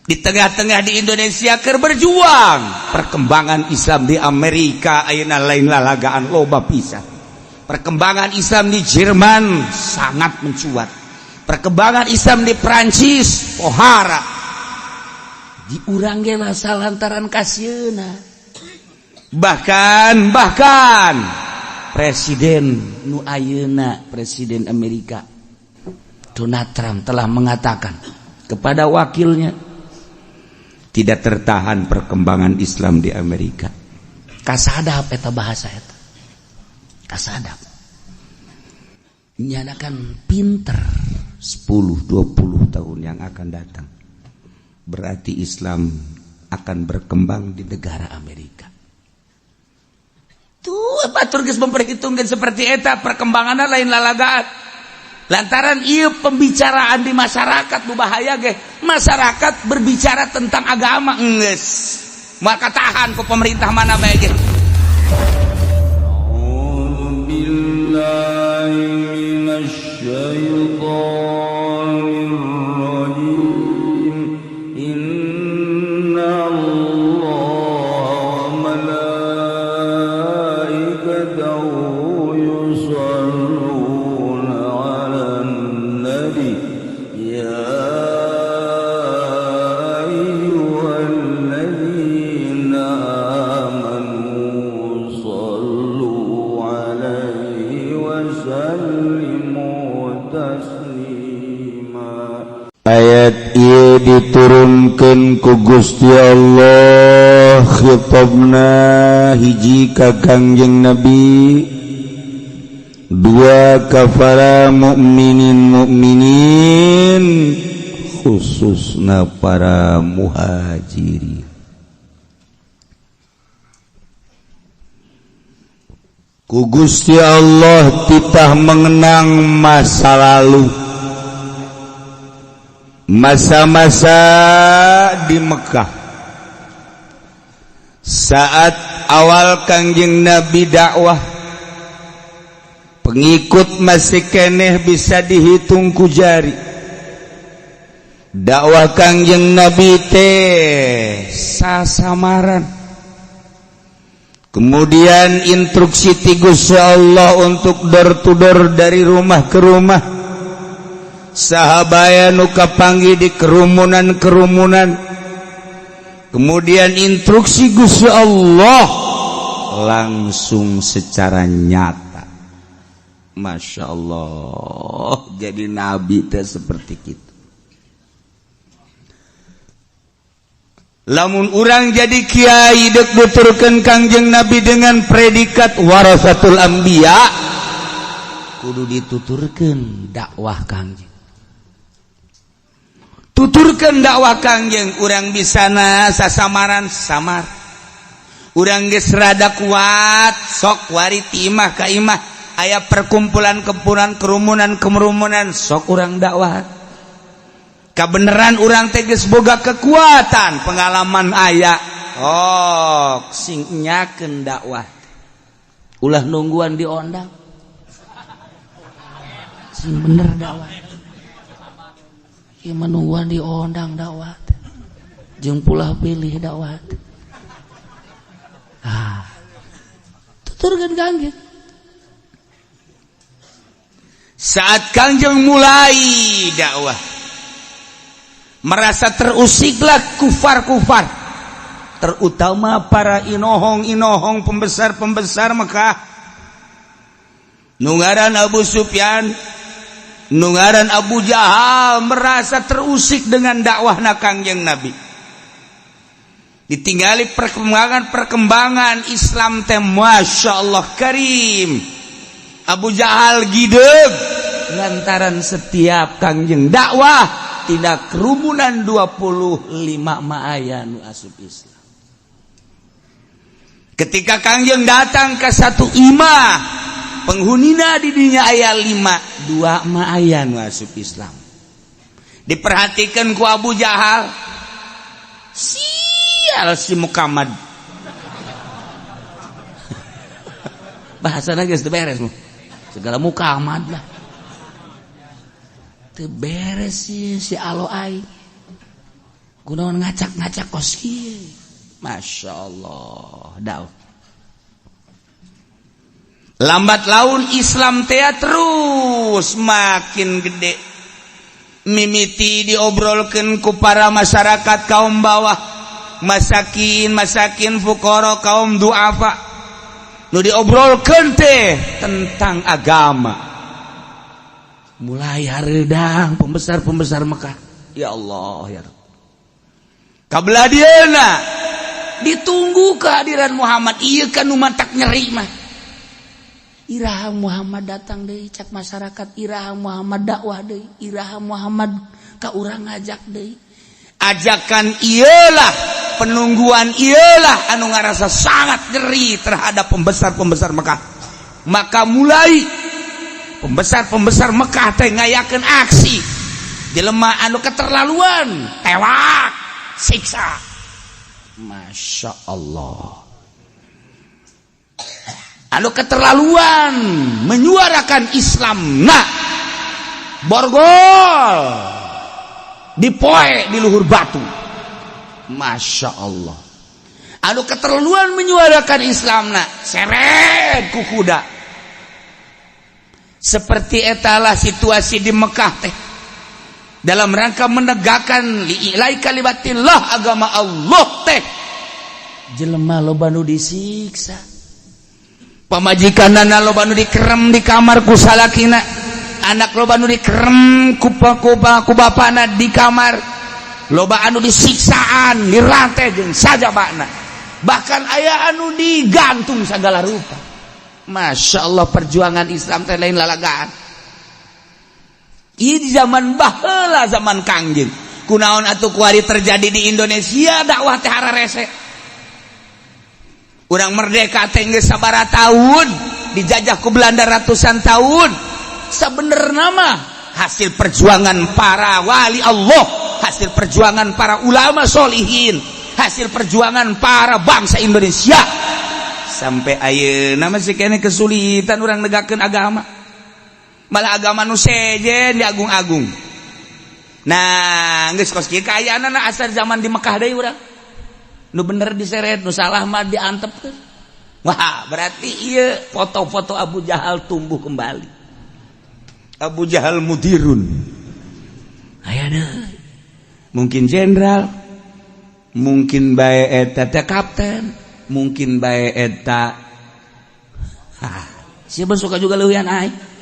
Di tengah-tengah di Indonesia keur berjuang perkembangan Islam di Amerika ayeuna lain lalagaan loba pisan. Perkembangan Islam di Jerman sangat mencuat. Perkembangan Islam di Prancis pohara. Di urang ge masalah lantaran kasieuna. Bahkan bahkan Presiden nu ayeuna, Presiden Amerika Donald Trump, telah mengatakan kepada wakilnya, tidak tertahan perkembangan Islam di Amerika. Kasadap eta bahasa eta. Kasadap. Nyana kan pinter. 10 20 tahun yang akan datang berarti Islam akan berkembang di negara Amerika. Tuh, batur geus memperhitungkan seperti eta perkembangannya lain lalagaan. Lantaran iya pembicaraan di masyarakat bu bahaya ge. Masyarakat berbicara tentang agama geus. Maka tahan ke pemerintah mana bae ge. أعوذ بالله من الشيطان الرجيم. إن الله وملائكته يصلون على النبي يا أيها الذين آمنوا صلوا عليه وسلموا تسليما. Ayat ieu diturunkan ku Gusti Allah, khitobna hiji ka Kangjeng Nabi, dua ka para mukminin mukminin, khususna para muhajirin. Ku Gusti Allah titah mengenang masa lalu, masa-masa di Mekkah saat awal Kangjeng Nabi dakwah, pengikut masih keneh bisa dihitung ku jari. Dakwah Kangjeng Nabi teh sasamaran. Kemudian instruksi ti Gusti Allah untuk door to door, dari rumah ke rumah. Sahabat nu kapanggih di kerumunan-kerumunan. Kemudian instruksi Gusti Allah langsung secara nyata. Masya Allah, jadi nabi teh seperti itu. Lamun urang jadi kiai dek nuturkeun Kangjeng Nabi dengan predikat warasatul anbiya, kudu dituturkeun dakwah Kangjeng. Tuturkeun dakwah Kangjeng. Urang bisana sasamaran samar. Urang geus rada kuat, sok wari ti imah ka imah, aya perkumpulan kumpulan, kerumunan kerumunan, sok urang dakwah. Kebenaran urang teh geus boga kekuatan, pengalaman aya. Oh, sing nyakeun dakwah, ulah nungguan diondang. Sing bener dakwah. Ieu mah nungguan diondang dakwah jeung pulah pilih dakwah. Ah, tuturkeun Kangjeng. Saat Kangjeng mulai dakwah, merasa terusiklah kufar-kufar, terutama para inohong-inohong, pembesar-pembesar Mekah. Nu ngaran Abu Sufyan, nu ngaran Abu Jahal merasa terusik dengan dakwah Kangjeng Nabi. Ditinggali perkembangan-perkembangan Islam teh Masya Allah Karim. Abu Jahal gideg lantaran setiap Kangjeng dakwah tidak kerumunan 25 mah aya nu asup Islam. Ketika Kangjeng datang ke satu imah, penghunina didinya aya 5, dua mah aya nu asup Islam. Diperhatikan ku Abu Jahal, sial si Muhammad. Bahasana geus teu beres, segala Muhammad lah teu beres sih si alo aing. Kunaon ngacak-ngacak kos kieu? Masya Allah, daun. Lambat laun Islam teh terus makin gede. Mimiti diobrolkeun ku para masyarakat kaum bawah, masakin, masakin, fukoro, kaum duafa. Nu diobrolkeun teh tentang agama. Mulai hareudang pembesar-pembesar Mekah. Ya Allah, ya Rabb. Kabelah dieuna ditunggu kehadiran Muhammad. Iya kan, nu matak nyeri mah. Iraha Muhammad datang deui, cak masyarakat. Iraha Muhammad dakwah deui? Iraha Muhammad ka urang ngajak deui? Ajakan iyalah, penungguan iyalah anu ngarasa sangat nyeri terhadap pembesar-pembesar Mekah. Maka mulai pembesar-pembesar Mekah teh ngayakeun aksi, jelema anu keterlaluan tewak, siksa. Masya Allah, anu keterlaluan menyuarakan Islam, nah, borgol, dipoe di luhur batu. Masya Allah, anu keterlaluan menyuarakan Islam, nah, seret ku kuda. Seperti etalah situasi di Mekah teh dalam rangka menegakkan li'ilai kalimatillah, agama Allah teh. Jelema loba nu disiksa, pamajikanana loba nu dikerem di kamar ku salakina, anak loba nu dikerem ku bapana di kamar, loba anu disiksaan, dirantai jeung sajabana, bahkan aya anu digantung segala rupa. Masya Allah, perjuangan Islam teh lain lalagaan. Ieu di zaman baheula, zaman Kangjeng. Kunaon atuh kuari terjadi di Indonesia dakwah teh hararese? Urang merdeka teh geus sabaraha tahun, dijajah ku Belanda ratusan tahun. Sebenarnya mah hasil perjuangan para wali Allah, hasil perjuangan para ulama solihin, hasil perjuangan para bangsa Indonesia, sampai ayeuna masih keneh kesulitan urang negakeun agama. Malah agama nu sejen diagung-agung. Nah, geus kos kieu kaayaanna asal zaman di Mekah deui urang. Nu bener diseret, nu salah mah diantepkeun. Wah, berarti iya foto-foto Abu Jahal tumbuh kembali. Abu Jahal mudirun. Aya deui. Mungkin jenderal, mungkin bae eta teh kapten, mungkin bae eta. Hah, siapa suka juga leuwihan aing.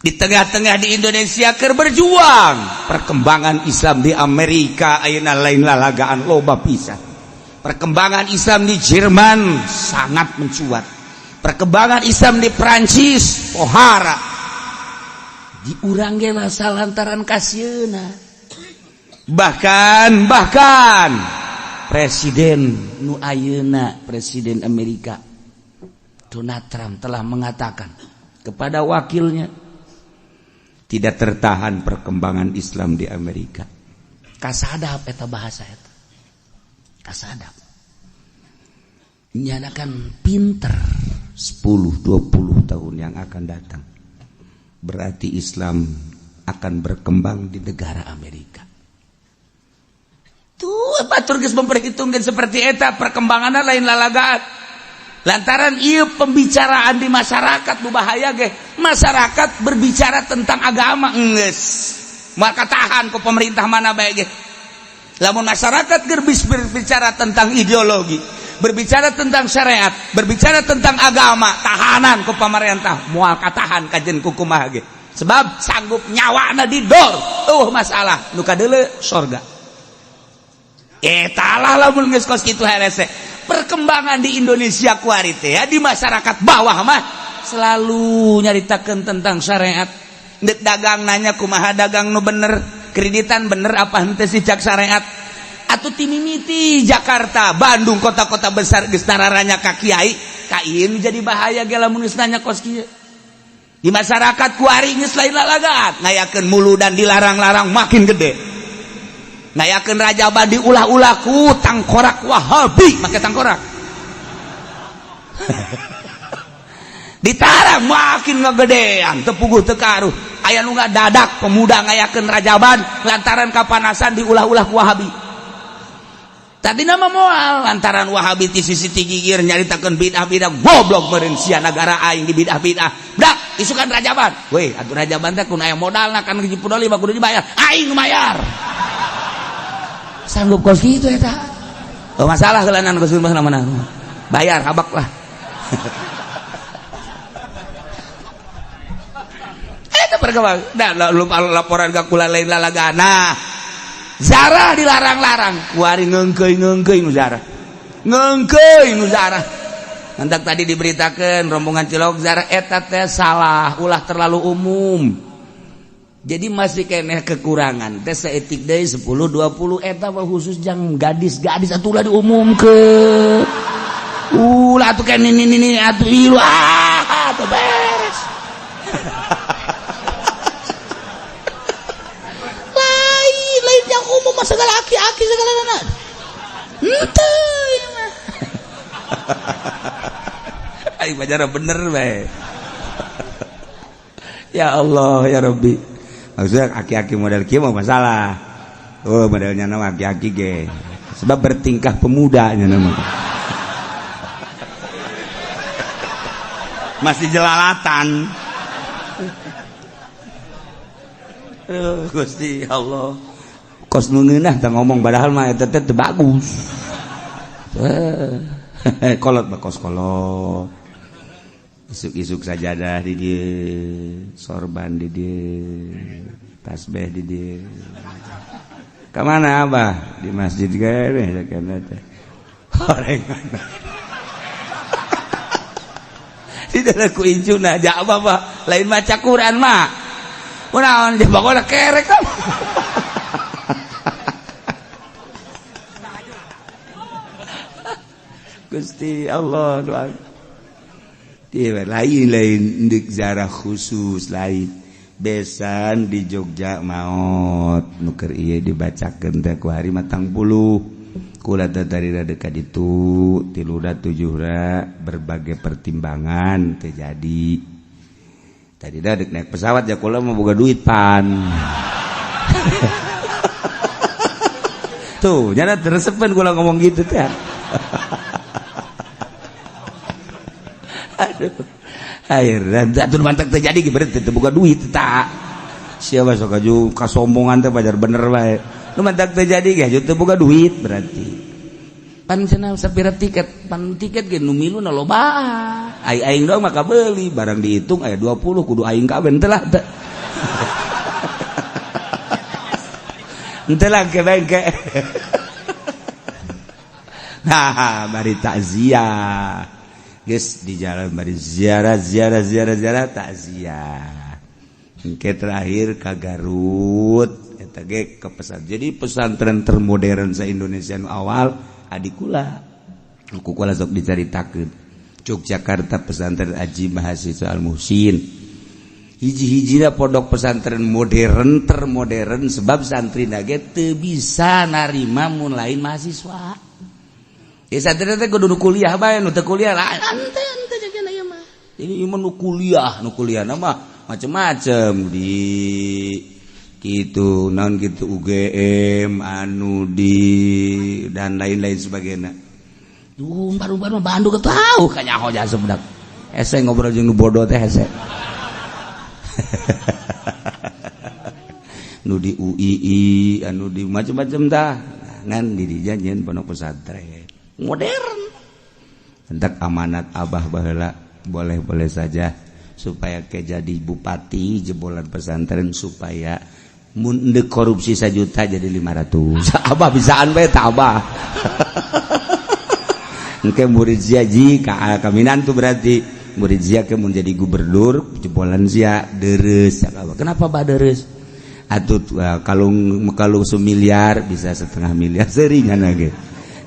Di tengah-tengah di Indonesia keur berjuang, perkembangan Islam di Amerika ayeuna lain lalagaan, loba pisan. Perkembangan Islam di Jerman sangat mencuat. Perkembangan Islam di Prancis pohara. Di urang ge lantaran kasieuna. Bahkan bahkan presiden nu ayeuna, Presiden Amerika Donald Trump, telah mengatakan kepada wakilnya, tidak tertahan perkembangan Islam di Amerika. Kasadap eta bahasa eta. Kasadap. Nyanakan pinter. 10 20 tahun yang akan datang. Berarti Islam akan berkembang di negara Amerika. Tuh, batur geus memperhitungkan seperti eta, perkembangannya lain lalagaan. Lantaran iya pembicaraan di masyarakat bu bahaya ge. Masyarakat berbicara tentang agama geus maka tahan ke pemerintah mana bae ge. Lamun masyarakat gerbis berbicara tentang ideologi, berbicara tentang syariat, berbicara tentang agama, tahanan ke pemerintah moal katahan kajen ku kumaha ge. Sebab sanggup nyawana didor, masalah nu kadeuleu sorga. Etalah lamun geus kos kitu herese. Perkembangan di Indonesia kuari teh ya, di masyarakat bawah mah selalu nyaritakeun tentang syariat. Dek dagang nanya kumaha dagang nu bener, kreditan bener apa henteu sih cak syariat. Atuh timimiti Jakarta, Bandung, kota-kota besar geus nararanya ka kiai, ka ieu jadi bahaya ge lamun geus nanya kos kieu. Di masyarakat kuari geus lain lalagaan, ngayakeun muludan dilarang-larang makin gede. Ngayakeun rajaban diulah-ulah ku tangkorak Wahabi, make tangkorak. Ditarang makin ngegedean, teu puguh teu karuh. Aya nu dadak pemuda ngayakeun rajaban lantaran kapanasan diulah-ulah ku Wahabi. Tadi nama moal lantaran Wahabi ti sisi gigir nyaritakeun bid'ah-bid'ah goblok meureun sia nagara aing di bid'ah-bid'ah. Dak isukan rajaban. Weh, atuh rajaban teh kun aya modalna kan Cipudoli mah kudu dibayar. Aing nu bayar. Sanggup kos kitu eta. Oh, masalah heulanan kos mah mana. Bayar habak lah. Eta perkembang. Nah, laporan ka kula lain lalagana. Zarah dilarang-larang, kuari ngeungkeuy-ngeungkeuy nu zarah. Ngeungkeuy nu zarah. Mantak tadi diberitakan rombongan Cilok zarah eta teh salah, ulah terlalu umum. Jadi masih keneh kekurangan teh saeutik deui 10 20 eta mah khusus jang gadis-gadis atuh ulah diumumkeun. Ulah atuh keneh ini ini atuh ieu ah atuh beres. Lain lain yang umum mah segala aki-aki segala nana. Henteu ieu mah. Aing bajara bener bae. Ya Allah ya Rabbi. Maksudnya aki-aki model kieu mah masalah. Oh modelnya nama aki-aki ge. Sebab bertingkah pemuda nya nama. Masih jelalatan. Gusti Allah. Kos nu ngeunah teh ngomong padahal mah eta teh teu bagus. Kolot mah kos kolot. Isuk-isuk sajadah di dieu, sorban di dieu, tasbih di dieu. Ka mana Abah? Di masjid kene sakana teh. Horengan. Tidak ada ku incuna ja abah mah lain maca Quran mah. Kunaon di pokona kerek kan. Gusti Allah doa. Lain lain ndek zarah khusus lain. Besan di Jogja maot nu keur ieu dibacakeun teh ku hari matang puluh. Kula teh tadi rada ka ditu 3 ra 7 ra berbagai pertimbangan terjadi. Tadi dah dek naik pesawat ya kula mau boga duit pan. Tuh, nyana teresepen kula ngomong gitu teh. Aduh. Air atur mantak terjadi berarti teu boga duit tak. Siapa sok aju kasombongan teh pajar bener bae. Nu mantak terjadi ge teu boga duit berarti. Pan cenah sapira tiket, pan tiket ge nu milu na loba. Ai aing doang maka beli, barang dihitung aya 20 kudu aing kabeh henteu lah teu. Henteu lah ke bengke. Nah, bari takziah. Geus di jalan bari ziarah ziarah ziarah ziarah takziah. Engke terakhir ka Garut eta ge ke pesantren. Jadi pesantren termodern sa Indonesia nu awal adikula. Ku kula sok dicaritakeun. Yogyakarta pesantren Aji Mahasiswa Al Muhsin. Hiji-hijina pondok pesantren modern termodern sebab santri ge teu bisa narima mun lain mahasiswa. Ya santri teh kudu nu kuliah bae nu teu kuliah lah ante ante jajan ieu mah. Ini ieu nu kuliah, nu kuliah mah macem-macem di kitu naon kitu UGM anu di dan lain-lain sebagainya. Duh, baru-baru Bandung tahu kanyaho jasa budak. Hese ngobrol jeung nu bodoh teh hese. Nu di UII anu di macem-macem tah. Ngan di dinya nyeun pondok pesantren modern. Hendak amanat abah baheula boleh-boleh saja supaya ke jadi bupati jebolan pesantren supaya mun deuk korupsi 1 juta jadi 500. Abah bisaan bae tah abah. Engke murid sia ji ka kaminan tuh berarti murid sia ke mun jadi gubernur jebolan sia deres. Kenapa bah deres? Atuh kalau semiliar bisa setengah miliar seringan ge.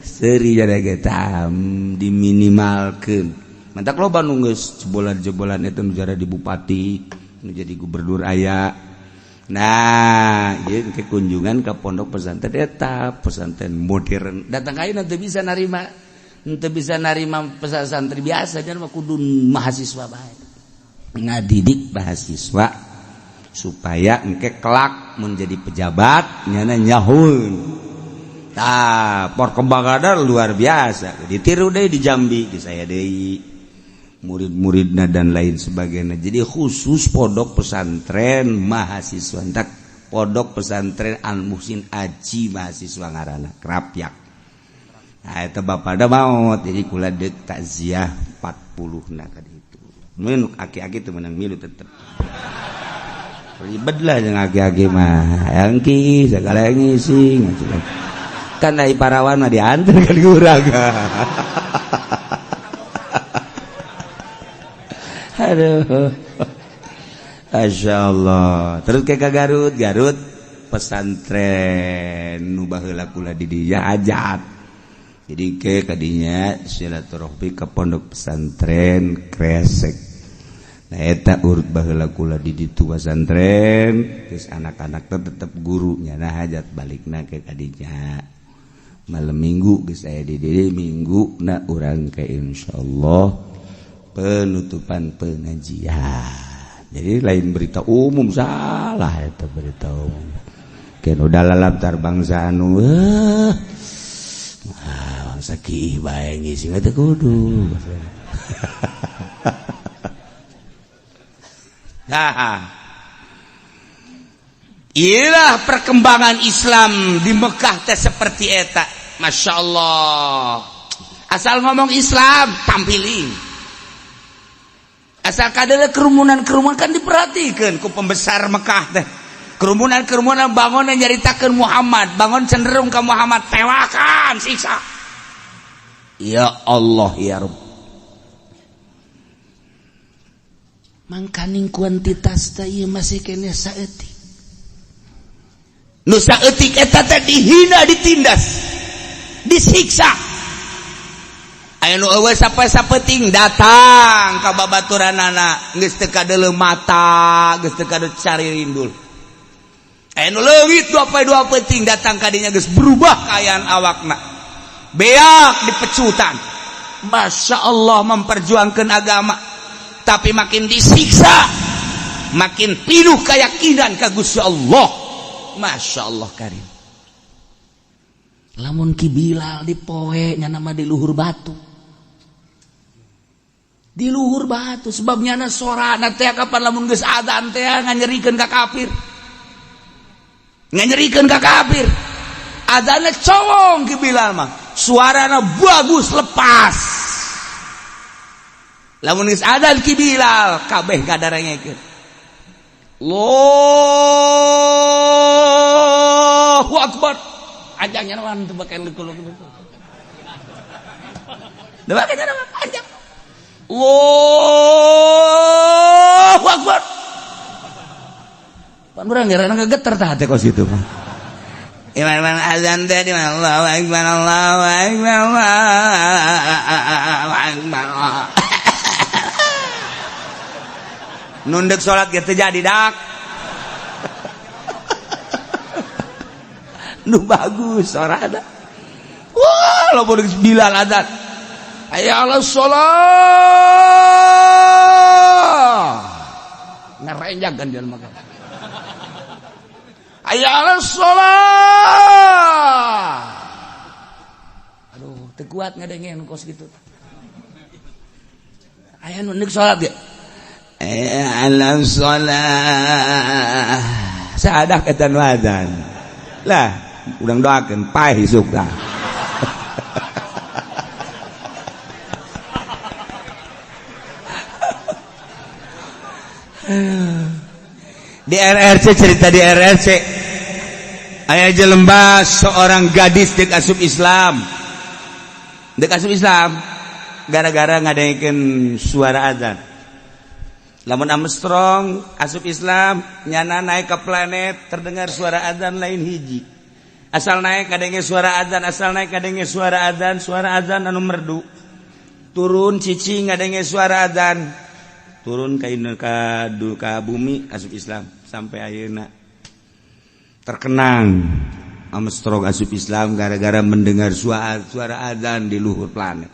Seri jadi kita diminimalkan. Mantak loba nu geus jebolan-jebolan itu nu jadi bupati, nu jadi gubernur aya. Nah, ieu ke kunjungan ke pondok pesantren eta, pesantren modern. Datang ka ayeuna teu bisa narima, teu bisa narima santri biasa, jangan mah kudu mahasiswa bae. Ngadidik mahasiswa Supaya engke kelak menjadi pejabat nyana nyahueun. Tah, perkembangan luar biasa. Ditiru deui di Jambi, di saya deui. Murid-muridna dan lain sebagainya. Jadi khusus pondok pesantren mahasiswa, entak pondok pesantren Al Muhsin Aji mahasiswa ngaranna Krapyak. Nah, eta bapak da maot, jadi kula deuk takziah 40 na ka ditu. Mun aki-aki teu meunang milu tetep. Ribet lah jeung aki-aki mah. Hayang ki segala ngisi kan ai parawan mah diantar kan urang. Aduh. Masya Allah. Terus ke Garut, Garut pesantren nu baheula kula di dieu hajat. Jadi ke kadinya silaturahmi ke pondok pesantren Kresek. Nah eta urut baheula kula di ditu pesantren, terus anak-anak teh tetep gurunya nah hajat balikna ke kadinya. Malam Minggu geus aya di dieu, Minggu na urang ke insyaallah penutupan pengajian. Jadi lain berita umum, salah itu berita umum. Ken udah lalantar bangsa anu bangsa kiih bae ngisi teh kudu. Nah, inilah perkembangan Islam di Mekah teh seperti eta. Masya Allah. Asal ngomong Islam tampilin. Asal kadele kerumunan-kerumunan kan diperhatikan ku pembesar Mekah teh. Kerumunan-kerumunan bangun yang nyaritakeun Muhammad, bangun cenderung ke Muhammad, tewakan, siksa. Ya Allah ya Rabb. Mangkaning kuantitas teh ieu masih keneh saeutik. Nu saeutik eta teh dihina, ditindas, disiksa. Aya nu eueuh sapoe-sapeting datang ka babaturanana geus teu kadeuleu mata, geus teu kadeuleu cari rindul. Aya nu leungit dua poe dua peuting datang ka dinya geus berubah kaayaan awakna. Beak dipecutan. Masya Allah memperjuangkan agama, tapi makin disiksa, makin pinuh keyakinan ka Gusti Allah. Masya Allah karim. Lamun Ki Bilal dipoe nya nama di luhur batu. Di luhur batu sebabnya na sorana teh kapan lamun geus adzan teh nganyerikeun ka kafir. Nganyerikeun ka kafir. Adzanna cowong Ki Bilal mah, suarana bagus lepas. Lamun geus adzan Ki Bilal kabeh kadarengekeun. Allahu Akbar. Ajangnya naon teu bakain leukeul. Teu bakain naon ajang. Allahu Akbar. Pan urang ngerana gegeter tah hate kos kitu mah. Iman azan teh di mana Allahu Akbar Allahu Akbar Allahu Akbar. Nundek salat ge teu jadi dak. Nu bagus sorana. Wah, lamun geus Bilal adzan. Hayya 'alas shalah. Ngarenjag kan jelema mah. Hayya 'alas shalah. Aduh, teu kuat ngadengin kos kitu. Aya nu neuk salat ge. Hayya 'alas shalah. Sadak eta nu adzan. Lah, urang doakeun paeh isuk tah. Di RRC, cerita di RRC. Aya jelema seorang gadis dek asup Islam. Dek asup Islam gara-gara ngadengekeun suara azan. Lamun Armstrong asup Islam, nyana naik ke planet terdengar suara azan lain hiji. Asal naik kadenge suara azan, asal naik kadenge suara azan anu merdu. Turun cicing ngadenge suara azan. Turun ka ka bumi asup Islam sampai ayeuna. Terkenang Armstrong asup Islam gara-gara mendengar suara azan di luhur planet.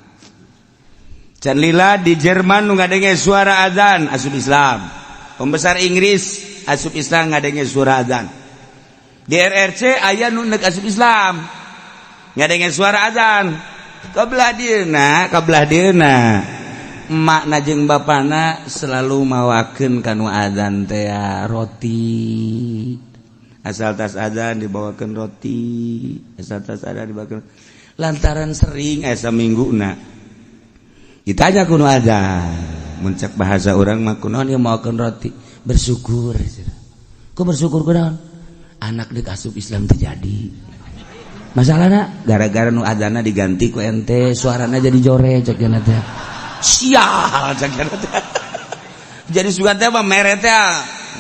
Can lila di Jerman nu ngadenge suara azan asup Islam. Pembesar Inggris asup Islam ngadenge suara azan. Di RRC aya nu neuk asup Islam ngadenge suara azan. Kebelah dieuna, kebelah dieuna emakna jeung bapana selalu mawakeun kanu azan teh roti. Asal tas azan dibawakeun roti, asal tas azan dibawakeun. Lantaran sering asa mingguna ditanya ku nu azan, mun cek bahasa urang mah kunaon ieu mawakeun roti? Bersyukur. Ku bersyukur kunaon? Anak deuk asup Islam terjadi. Masalahna gara-gara nu azanna diganti ku ente, suarana jadi jore cek teh. Sial cek teh. Jadi sugan teh mah mere teh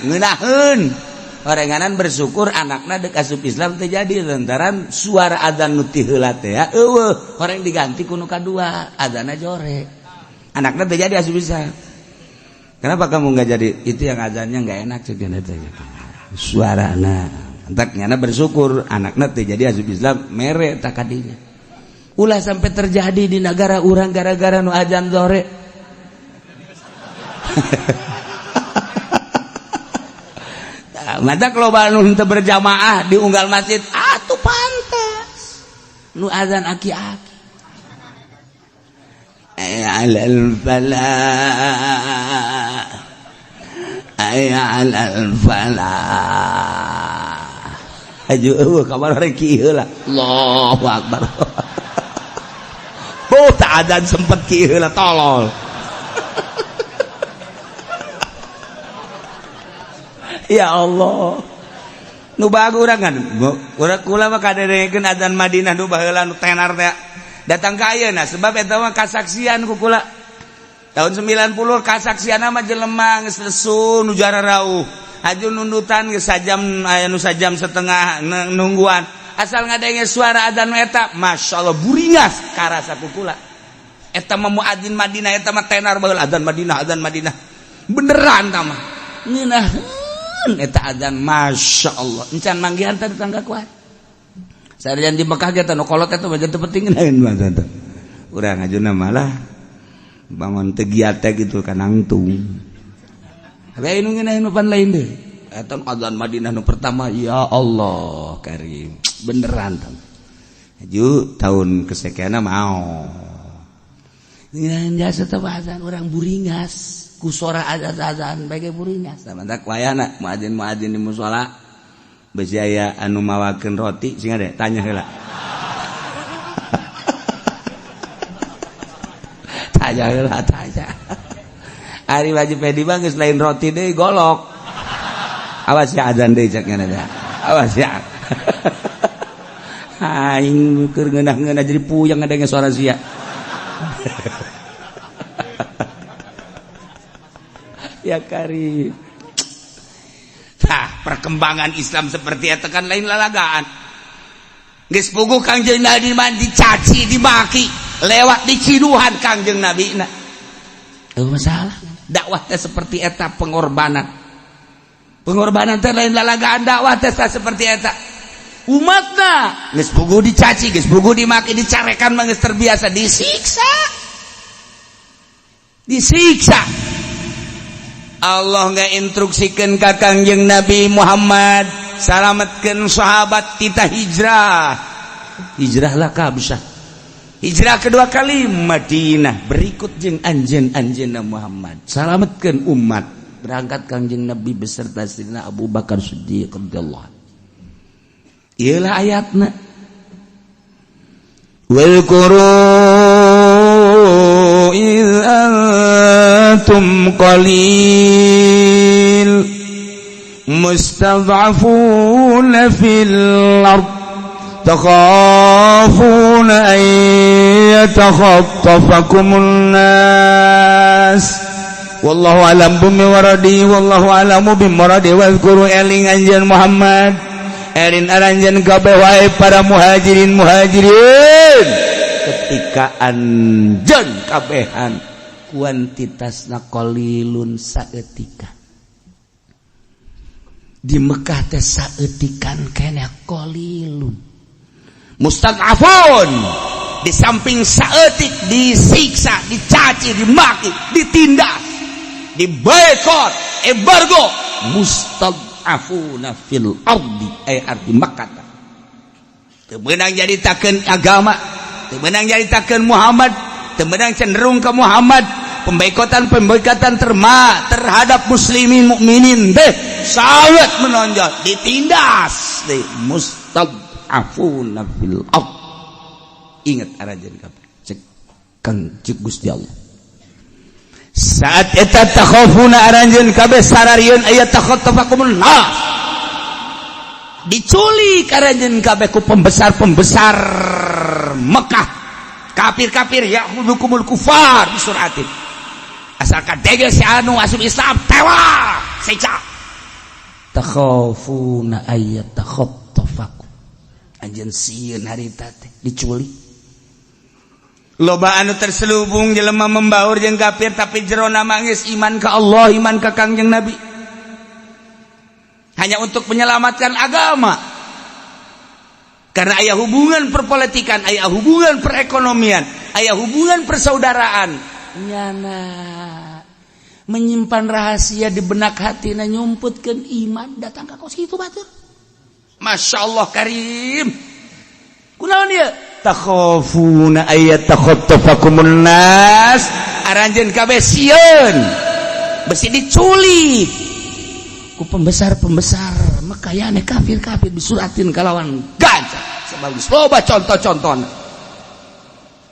ngeunaheun. Orenganan bersyukur anakna deuk asup Islam terjadi lantaran suara adzan nu ti heula teh eueuh, horeng diganti ku nu kadua, adzanna jore. Anakna terjadi asup Islam. Kenapa kamu nggak jadi? Itu yang azannya nggak enak cek teh. Suarana. Entak nyana bersyukur anakna teh jadi asup Islam mere tak kadinya. Ulah sampai terjadi di negara urang gara-gara nu azan jore. Mata kalau nu henteu berjamaah di unggal masjid atuh pantas nu azan aki-aki. Alal falah, alal falah. Aju eueuh kamar rek kieu heula. Allahu akbar. Oh, tak azan sempet kieu heula tolol. Ya Allah. Nu bagus urang kan. Urang kula mah kadedengekeun azan Madinah nu baheula nu tenar teh. Datang ka ayeuna sebab eta mah kasaksian ku kula. Tahun 90 kasaksian mah jelema geus lesu nu jararauh. Aju nundutan geus sajam aya nu sajam setengah nungguan. Asal ngadenge suara azan eta, masyaallah buringas karasa ku kula. Eta mah muadzin Madinah eta mah tenar baheula azan Madinah, azan Madinah. Beneran tah mah. Ngeunaheun eta azan masya Allah encan manggihan teh tetangga kuat. Sarian di Mekah ge teh nu kolot eta mah teu penting lain mah teh. Urang ajuna malah bangun teu giat teh gitu kanangtung. Lain nu ngeunaheun pan lain deui. Eta azan Madinah nu pertama ya Allah karim beneran teh. Aju tahun kesekianna mau. Ngeunaheun jasa teh azan urang buringas. Ku sora azan-azan bae buringas. Samantak wayana muadzin-muadzin di musala besi aya anu mawakeun roti sing ade tanya heula. Tanya heula tanya. Ari wajib pedi mah geus lain roti deui golok. Awas ya azan deui cek ngana teh. Awas ya. Aing keur ngeunah-ngeunah jadi puyeng ngadenge suara sia. Ya karim. Tah, perkembangan Islam seperti eta kan lain lalagaan. Geus puguh Kangjeng Nabi mah dicaci, dimaki, lewat diciduhan Kangjeng Nabi na. Eueuh masalah. Dakwah teh seperti eta pengorbanan. Pengorbanan teh lain lalagaan, dakwah teh seperti eta. Umatna geus puguh dicaci, geus puguh dimaki, dicarekan mah geus terbiasa disiksa. Disiksa. Allah nggak instruksikan ka Kangjeng Nabi Muhammad salametkeun sahabat tita hijrah. Hijrahlah ka bisa. Hijrah kedua kali Madinah berikut jeung anjeun-anjeunna Muhammad. Salametkeun umat. Berangkat Kangjeng Nabi beserta Sayyidina Abu Bakar Siddiq radhiyallahu anhu. Ieulah ayatna. Wal quru idz antum qalil mustad'afuna fil ard takhafuna an yatakhattafakumun nas wallahu alam bimi waradi wallahu alamu bimuradi. Wadhkuru eling anjeun Muhammad erin aranjeun kabeh wae para muhajirin muhajirin ketika anjeun kabehan kuantitasna qalilun saeutika di Mekah teh saeutikan keneh qalilun mustad'afun di samping saeutik disiksa, dicaci, dimaki, ditindas, diboikot, embargo. Mustad'afuna fil ardi ay ardi Makkah. Teu meunang nyaritakeun agama, teu meunang nyaritakeun Muhammad, teu meunang cenderung ke Muhammad. Pemboikotan-pemboikotan terma terhadap muslimin mukminin deh sangat menonjol, ditindas deh. Mustad'afuna fil ard. Ingat aranjeun kabeh, cek Kang, cek Gusti Allah. Saat eta takhafuna aranjeun kabeh sararieun aya takhattafakumun nas, diculik aranjeun kabeh ku pembesar-pembesar Mekah, kafir-kafir. Ya'khudhukumul kufar bisuratin, asalkan dege si anu asup Islam tewas seca. Takhafuna ayat takhattafakum, anjeun sieun harita teh diculik. Loba anu terselubung, jelema membaur jeung kafir, tapi jerona mangis iman ka Allah, iman ka Kangjeng Nabi, hanya untuk menyelamatkan agama, karena aya hubungan perpolitikan, aya hubungan perekonomian, aya hubungan persaudaraan. Nyana menyimpan rahasia di benak hati, na nyumputkeun iman datang ka kos kitu batur. Masya Allah karim, kunaon ieu? Takhafuna ayat takhattafakumun nas, aranjeun kabeh sieun besi diculik ku pembesar-pembesar Mekah, yane kafir-kafir, bisuratin kalawan gajah. Sebab loba contoh-contoh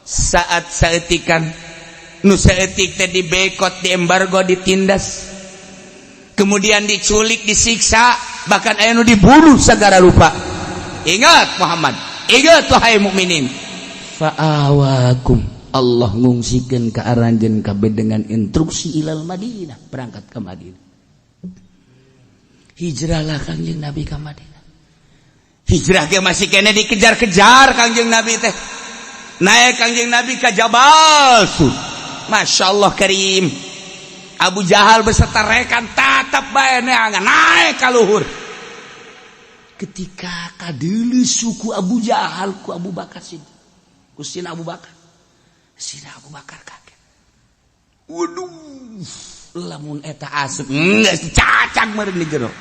saat saeutikan nu saeutik teh dibekot, di embargo, ditindas, kemudian diculik, disiksa, bahkan aya nu dibunuh segala rupa. Ingat Muhammad, ingat wahai mukminin. Fa'awakum, Allah ngungsikeun ka aranjeun kabeh dengan instruksi ilal Madinah, berangkat ke Madinah. Hijrahlah Kangjeng Nabi ke Madinah. Hijrah ge masih kene dikejar-kejar Kangjeng Nabi teh. Naik Kangjeng Nabi ke Jabal Sur. Masya Allah karim, Abu Jahal beserta rekan tatap bae neangan naik ka luhur. Ketika kadeuleu suku Abu Jahal ku Abu Bakar Siddiq, ku Sina Abu Bakar, Sina Abu Bakar kaget. Waduh, lamun eta asup geus cacak meureun di jero.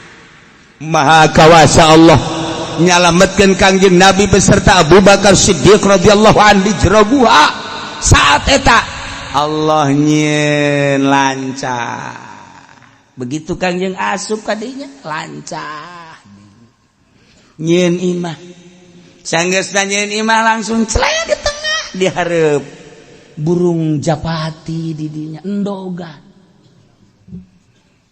Maha kawasa Allah nyalametkeun Kangjeng Nabi beserta Abu Bakar Siddiq radhiyallahu an di jero gua. Saat eta Allah nyieun lancar. Begitu Kangjeng asup kadinya, lancar nyieun imah. Sanggeusna nyieun imah, langsung celaya di tengah, dihareup burung japati di dinya endogan.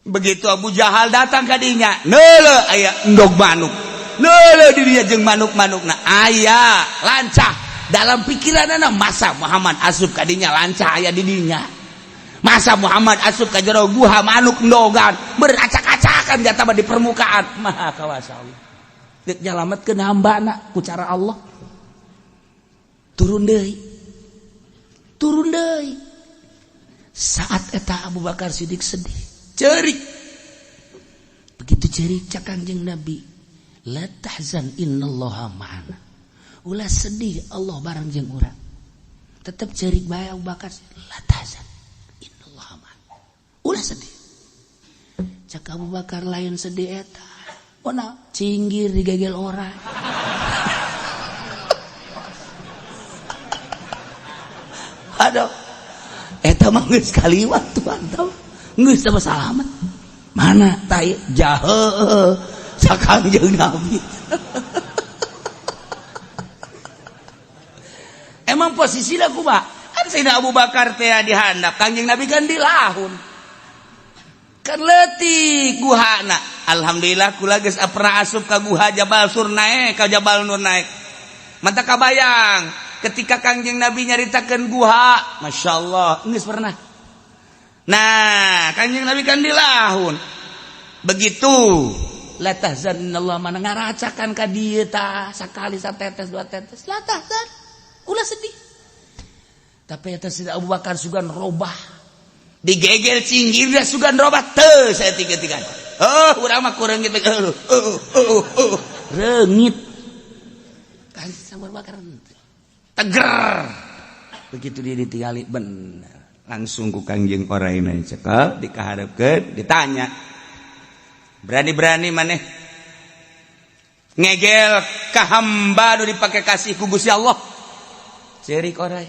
Begitu Abu Jahal datang ka dinya, neuleuh aya endog manuk, neuleuh di dinya jeung manuk-manukna aya lancah. Dalam pikiranna, masa Muhammad asup ka dinya, lancah aya di dinya, masa Muhammad asup ka jero guha, manuk endogan beracak-acakan jatah di permukaan. Maha kawasa Allah dek nyalametkeun hambana ku cara Allah. Turun deui, turun deui. Saat eta Abu Bakar Siddiq sedih, cerik. Begitu cerik, cak Kangjeng Nabi, la tahzan, innallaha ma'ana, ulah sedih, Allah bareng jeung urang. Tetep cerik bae Abu Bakar. La tahzan, innallaha ma'ana, ulah sedih. Cak Abu Bakar, lain sedih eta. Ona cinggir digegel orang. Aduh, eta mah geus kaliwat tuh, tau geus sama salamet. Mana tai jahe sakang jeung Nabi. Emang posisinya kumaha? Kan Sayyidina Abu Bakar teh di handap, Kangjeng Nabi kan di lahun. Kan leutik guhana. Alhamdulillah kula geus pernah asup ka guha Jabal Sur, naik ka Jabal Nur naik. Mata kabayang ketika Kangjeng Nabi nyaritakeun guha, Masya Allah, geus pernah. Nah, Kangjeng Nabi kan di lahun. Begitu la tahzan innallaha mana, ngaracakan ka dieu tah sakali, satetes, dua tetes, la tahzan, ulah sedih. Tapi eta Sayyidina Abu Bakar sugan robah. Digegel cinggirna sugan robah teu saeutik-eutikan. Oh, urang mah kurang gitu. Oh. Reungit. Kan Abu Bakar teger. Begitu dia ditinggali bener. Langsung ku Kangjeng oraina cekel dikaharepkeun, ditanya. Berani-berani maneh ngegel ka hamba nu dipake kasih ku Gusti Allah. Ceurik orai.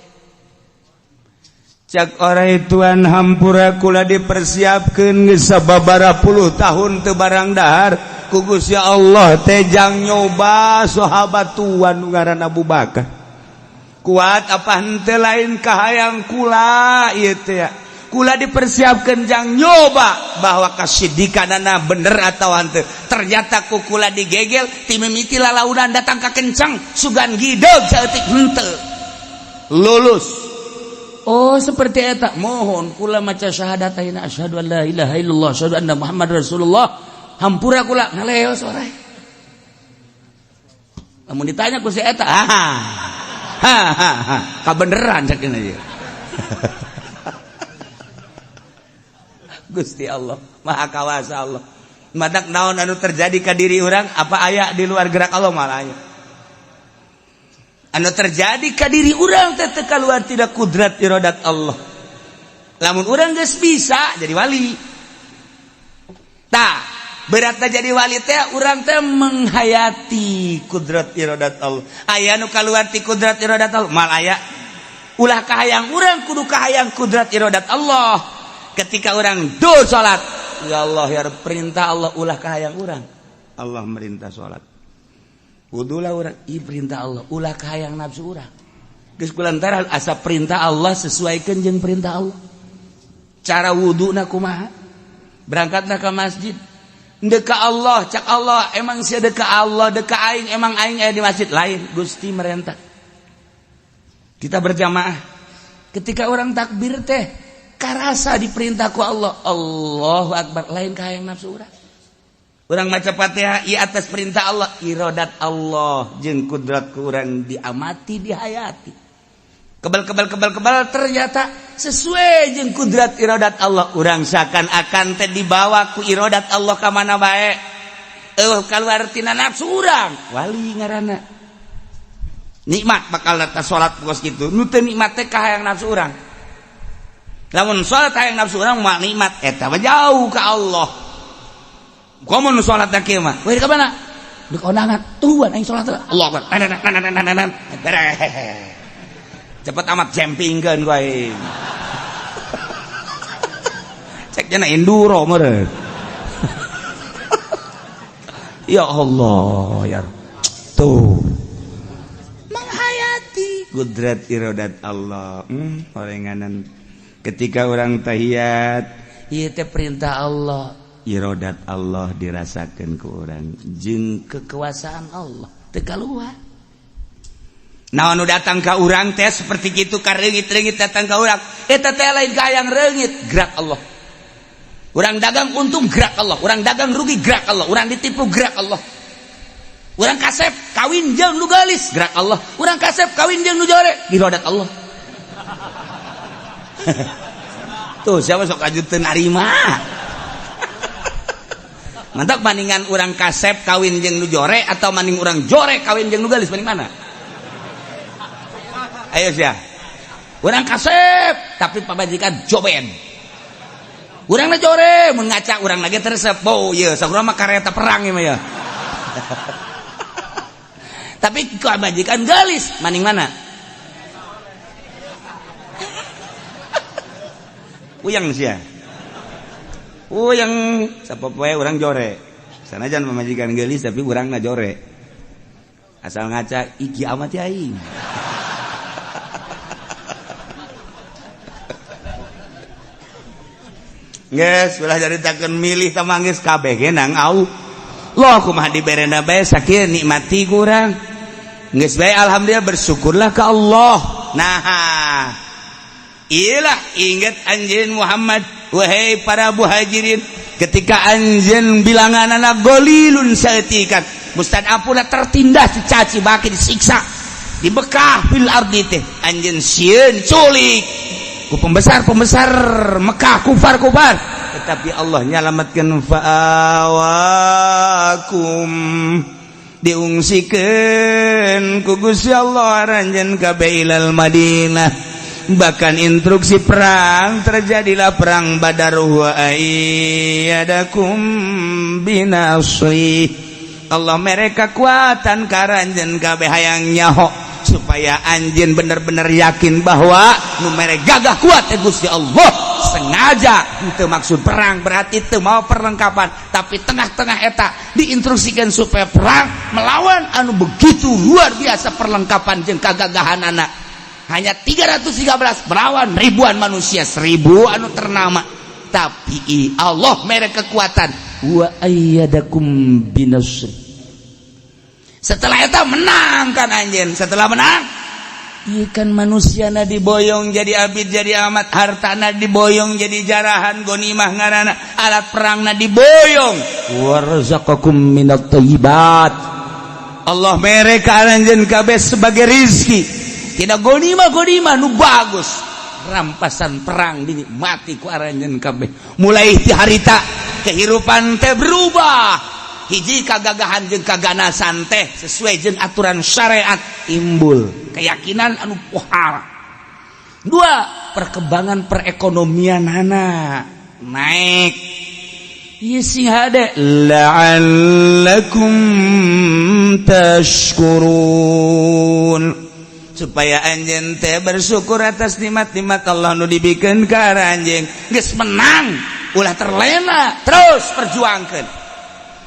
Cak orai, "Tuan, hampura, kula dipersiapkeun geus sababaraha puluh tahun teu barang dahar ku Gusti Allah teh jang nyoba sahabat tuan nu ngaran Abu Bakar kuat apa henteu. Lain kahayang kula ieu teh, kula dipersiapkan jang nyoba bahwa kasidikanana bener atau henteu. Ternyata ku kula digegel ti mimiti lalaunan datang ka kencang, sugan gideg saeutik henteu lulus. Oh, seperti eta. Mohon kula maca syahadat ayeuna, asyhadu an la ilaha illallah, asyhadu anna Muhammad Rasulullah, hampura kula." Ngaleos orai. Lamun ditanya ku si eta, "Ha ha ha ha, kabeneran," cek aja. Gusti Allah Maha Kawasa. Allah madak naon anu terjadi ka diri orang, apa aya di luar gerak Allah? Malah aya. Anu terjadi ka diri urang teh teu kaluar tidak kudrat iradat Allah. Lamun urang geus bisa jadi wali, tah beratna jadi wali teh urang teh menghayati kudrat iradat Allah. Aya nu kaluar ti kudrat iradat Allah? Mal aya. Ulah kahayang urang, kudu kahayang kudrat iradat Allah. Ketika orang do salat, ya Allah, ya Rabb, perintah Allah, ulah kahayang urang. Allah merintah salat, wudulah urang, i perintah Allah, ulah kahayang nafsu urang. Geus kulantaran asa perintah Allah, sesuaikan jeung perintah Allah. Cara wuduna kumaha, berangkatlah ke masjid deka Allah. Cak Allah, "Emang sia deka Allah, deka aing? Emang aing aya di masjid?" Lain, Gusti merentah kita berjamaah. Ketika orang takbir teh karasa diperintah ku Allah, Allahu Akbar, lain kahayang nafsu urang. Urang maca Fatihah i atas perintah Allah. Irodat Allah jeung kudrat ku urang diamati, dihayati, kebal kebal kebal kebal, ternyata sesuai jeung kudrat irodat Allah. Urang seakan-akan teh dibawa ku irodat Allah ka mana bae, eueuh kaluar tina nafsu urang. Wali ngaranna, nikmat bakal datang salat kos kitu. Nu teu nikmat teh kahayang nafsu urang. Lamun salat hayang nafsu urang mah nikmat, eta mah jauh ka Allah. Komo nu salat teh kieu mah, "Weh, ka mana?" "Di kondangan." "Tuan, aing salat." Allah Akbar. Cepet amat jempingkeun ku aing. Cek jana enduro meureun. Ya Allah, ya tuh menghayati kudrat irodat Allah. Orenganan ketika orang tahiyat, ieu teh perintah Allah, irodat Allah dirasakan ke orang jeung kekuasaan Allah teu kaluar. Naon nu datang ka urang teh seperti gitu, kareungit-reungit datang ka urang, eta teh lain kahayang reungit, gerak Allah. Urang dagang untung, gerak Allah. Urang dagang rugi, gerak Allah. Urang ditipu, gerak Allah. Urang kasep kawin jeung nu geulis, gerak Allah. Urang kasep kawin jeung nu jore, irodat Allah. Tuh, siapa sok aju teu narima. Mantap, bandingan urang kasep kawin jeung nu jore atau maning urang jore kawin jeung nu geulis, banding mana? Ayo sia. Urang kasep tapi pamajikan joben. Urang na jore, mun ngaca urang lagi teresep. Oh iya, saurang mah kareta perang ieu mah ya. Tapi pamajikan geulis, maning mana? Puyeng sia. Puyeng, sapopoe urang jore. Sanajan pamajikan geulis tapi urang na jore. Asal ngaca iki amat ya aing. Geus ulah caritakeun milih tah, geus kabeh ge nang Allah. Kumaha diberena bae, sakieu nikmati kurang. Geus bae, alhamdulillah, bersyukurlah ke Allah. Nah, iyalah, ingat anjeun Muhammad, wahai para muhajirin, ketika anjeun bilangan anak golilun saeutikan, mustad'afuna, tertindas, dicaci maki, disiksa di Mekah fil ardi teh, anjeun sieun culik ku pembesar-pembesar Mekah, kufar-kufar, tetapi Allah nyalamatkan. Fa'awakum, diungsikeun ku Gusti Allah aranjeun kabeh ilal Madinah. Bahkan instruksi perang, terjadilah perang Badar. Wa ayyadakum binasri, Allah mere kekuatan ka aranjeun kabeh, hayang nyaho supaya anjeun bener-bener yakin bahwa nu mere gagah kuat teh Gusti Allah. Sengaja itu maksud perang, berarti itu mau perlengkapan, tapi tengah-tengah eta diinstruksikan supaya perang melawan anu begitu luar biasa perlengkapan jeung kagagahan anak, hanya 313 melawan ribuan manusia, 1.000 anu ternama, tapi Allah mere kekuatan. Wa ayyadakum binasr. Setelah itu menang kan anjeun. Setelah menang, iya kan, manusia na diboyong jadi abid, jadi amat, hartana diboyong jadi jarahan, gonimah ngarana, alat perang na diboyong. Warzaqakum minat thayyibat, Allah mere ka anjeun kabeh sebagai rizki tidak gonimah, gonimah nu bagus, rampasan perang dinikmati ku aranjeun kabeh. Mulai ti harita kehidupan teh berubah. Hiji, kagagahan jeung kaganasan teh sesuai jeung aturan syariat, timbul keyakinan anu pohara. Dua, perkembangan perekonomian anak naik. Ieu sing hade la'allakum tashkurun, supaya anjeun teh bersyukur atas nikmat-nikmat Allah nu dibikeun ka anjeun. Geus menang, ulah terlena, terus perjuangkeun.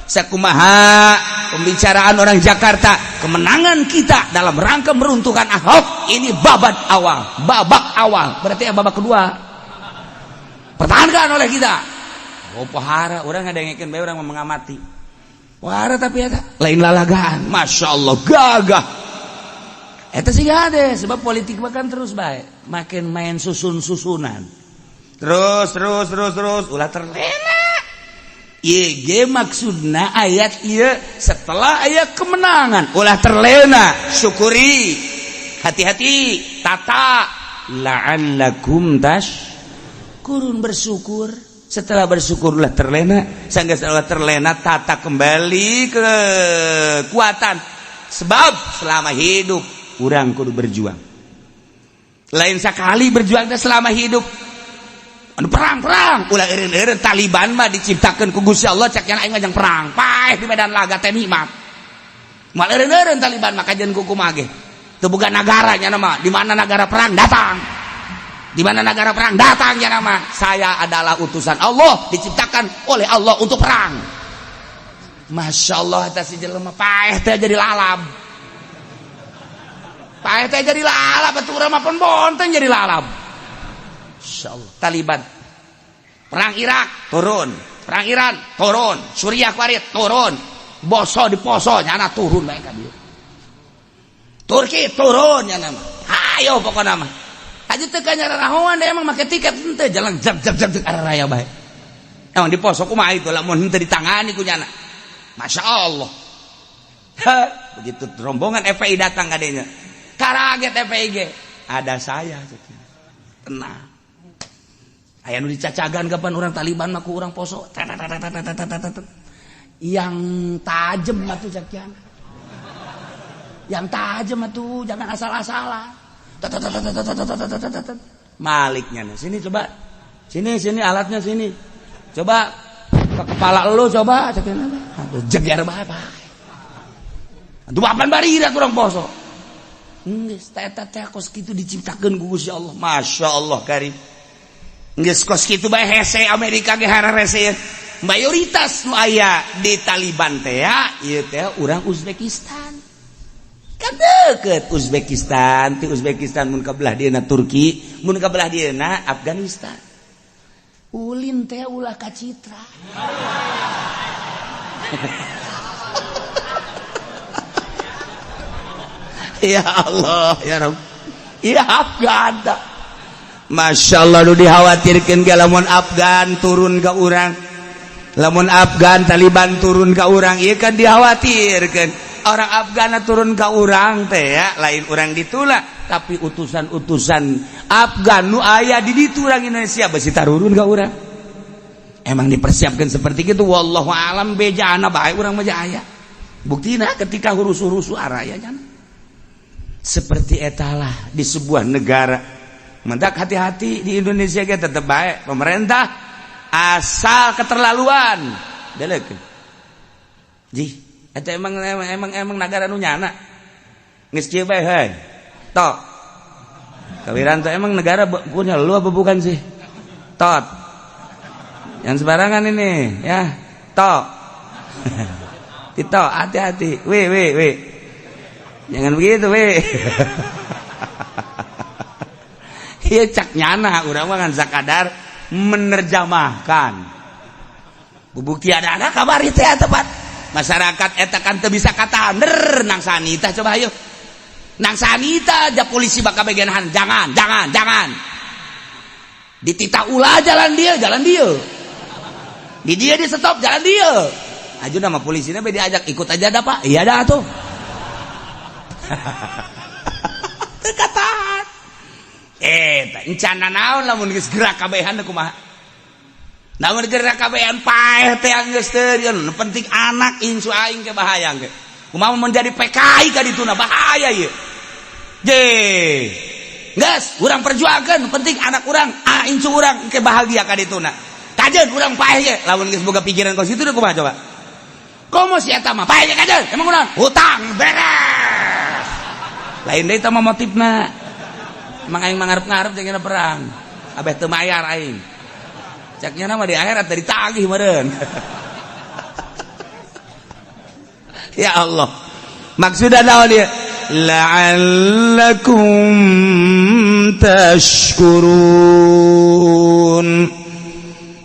Sakumaha pembicaraan orang Jakarta, kemenangan kita dalam rangka meruntuhkan Ahok ini babak awal, babak awal berarti ya babak kedua pertahankan oleh kita. Oh, pohara orang ada yang bae, orang mengamati pohara, tapi ya lain lalagaan. Masya Allah, gagah eta sih ada, sebab politik bahkan terus baik makin main susun-susunan, terus terus terus terus, ulah terlena. IG maksudna ayat ieu, setelah ayat kemenangan ulah terlena, syukuri, hati-hati, tata, la'allakum tashkurun, bersyukur. Setelah bersyukur ulah terlena, sanggeus ulah terlena, tata kembali kekuatan, sebab selama hidup urang kudu berjuang. Lain sekali berjuang teh, selama hidup. Anu perang-perang ulah eureun-eureun. Taliban mah diciptakeun ku Gusti Allah, cek yang aing ngajang perang paeh di medan laga teh nikmat. Moal eureun-eureun Taliban mah, kajian ku kumaha ge teu boga negara nya mah. Di mana negara perang datang, di mana negara perang datang nya nama. Saya adalah utusan Allah, diciptakan oleh Allah untuk perang. Masya Allah, eta si jelema paeh teh jadi lalab, paeh teh jadi lalab atuh. Urang mah bonteng jadi lalab. Masya Allah. Taliban perang Irak turun, perang Iran turun, Suriah kuarit turun, boso di poso nyana turun bae ka dieu, Turki turun nyana mah. Hayo pokona mah aja teu kanyarahoan deh, emang make tiket henteu, jalan jab jab jab jab raya bae. Emang di poso kumaha itu lamun henteu ditangani ku nyana. Masya Allah. Ha, begitu rombongan FPI datang kadenya, karaget FPI ge, ada saya, tenang. Aya nu dicacagan kapan orang Taliban mah ku urang poso yang tajem atuh, cakian yang tajem atuh, jangan asal-asalan. Maliknya nih, sini coba, sini sini alatnya sini, coba ke kepala lu coba, cakian. Aduh, jeger bae bae. Aduh, apaan bari urang poso. Geus eta teh kos kitu diciptakeun ku Gusti Allah. Masya Allah karim. Geus kos kitu bae hese Amerika ge hararese. Mayoritas nu aya di Taliban teh ya, ieu teh urang Uzbekistan. Kan deket Uzbekistan, ti Uzbekistan mun ka belah dieuna Turki, mun ka belah dieuna Afghanistan. Ulin teh ulah kacitra. Ya Allah ya Rabb ya, Afgan. Masya Allah, lu dikhawatirkan ke lamun Afgan turun ke urang, lamun Afgan Taliban turun ke urang. Iya kan, dikhawatirkan orang Afgan turun ke urang teh ya, lain orang ditulak, tapi utusan-utusan Afgan nu aya di ditu urang Indonesia besi tarurun ke urang. Emang dipersiapkan seperti itu, wallahu alam, bejana bae urang mah aya buktina ketika hurus-hurus araya. Jangan seperti etalah di sebuah negara. Mendak hati-hati di Indonesia ge tetep baik pemerintah asal keterlaluan. Delekeun. Jih, eta emang emang emang, emang negara nu nyana. Geus kieu bae heuy. Tok. Kawiranto emang negara punya lu apa bukan sih? Tot. Yang sembarangan ini ya. Tok. Tito, hati-hati. Weh, weh, weh. Jangan begitu, weh. Iya cak nyana urang mah kan sakadar menerjemahkan. Bukti ada kabar itu ya tepat. Masyarakat eta kan teu bisa kata ner nang sanita coba ayo. Nang sanita aja polisi bakal bagian jangan, jangan, jangan. Ditita ulah jalan dia, jalan dia. Di dia di stop jalan dia. Aju nama polisinya be diajak ikut aja dah Pak. Iya dah tuh. Teu katahan. Encana naon lamun geus gerak kabehan kumaha? Lamun gerak kabehan paeh teh geus teu nu penting anak incu aing ke bahaya ge. Kumaha menjadi PKI ka dituna bahaya ieu. Je. Geus urang perjuangkeun penting anak urang, ah incu urang ke bahagia ka dituna. Kajeun urang paeh ge lamun geus boga pikiran ka situ kumaha coba? Komo si eta mah paeh ge kajeun emang kunaon? Hutang beres. Lain deui tah mah motifna. Emang aing mangarep-ngarep jeung perang. Abeh teu mayar aing. Caknya nama di akhirat dari tagih meureun. Ya Allah. Maksudna naon ieu? La'allakum tashkurun.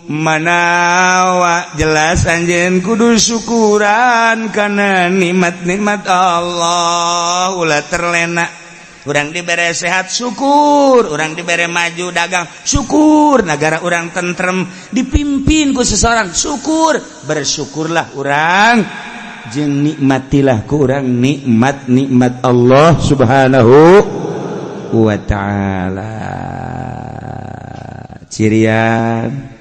Manawa jelas anjeun kudu syukuran kana nikmat-nikmat Allah ulah terlena. Urang dibere sehat syukur, urang dibere maju dagang syukur, negara urang tentrem dipimpin ku seseorang syukur, bersyukurlah urang jeung nikmatilah ku urang nikmat-nikmat Allah Subhanahu wa taala. Cirian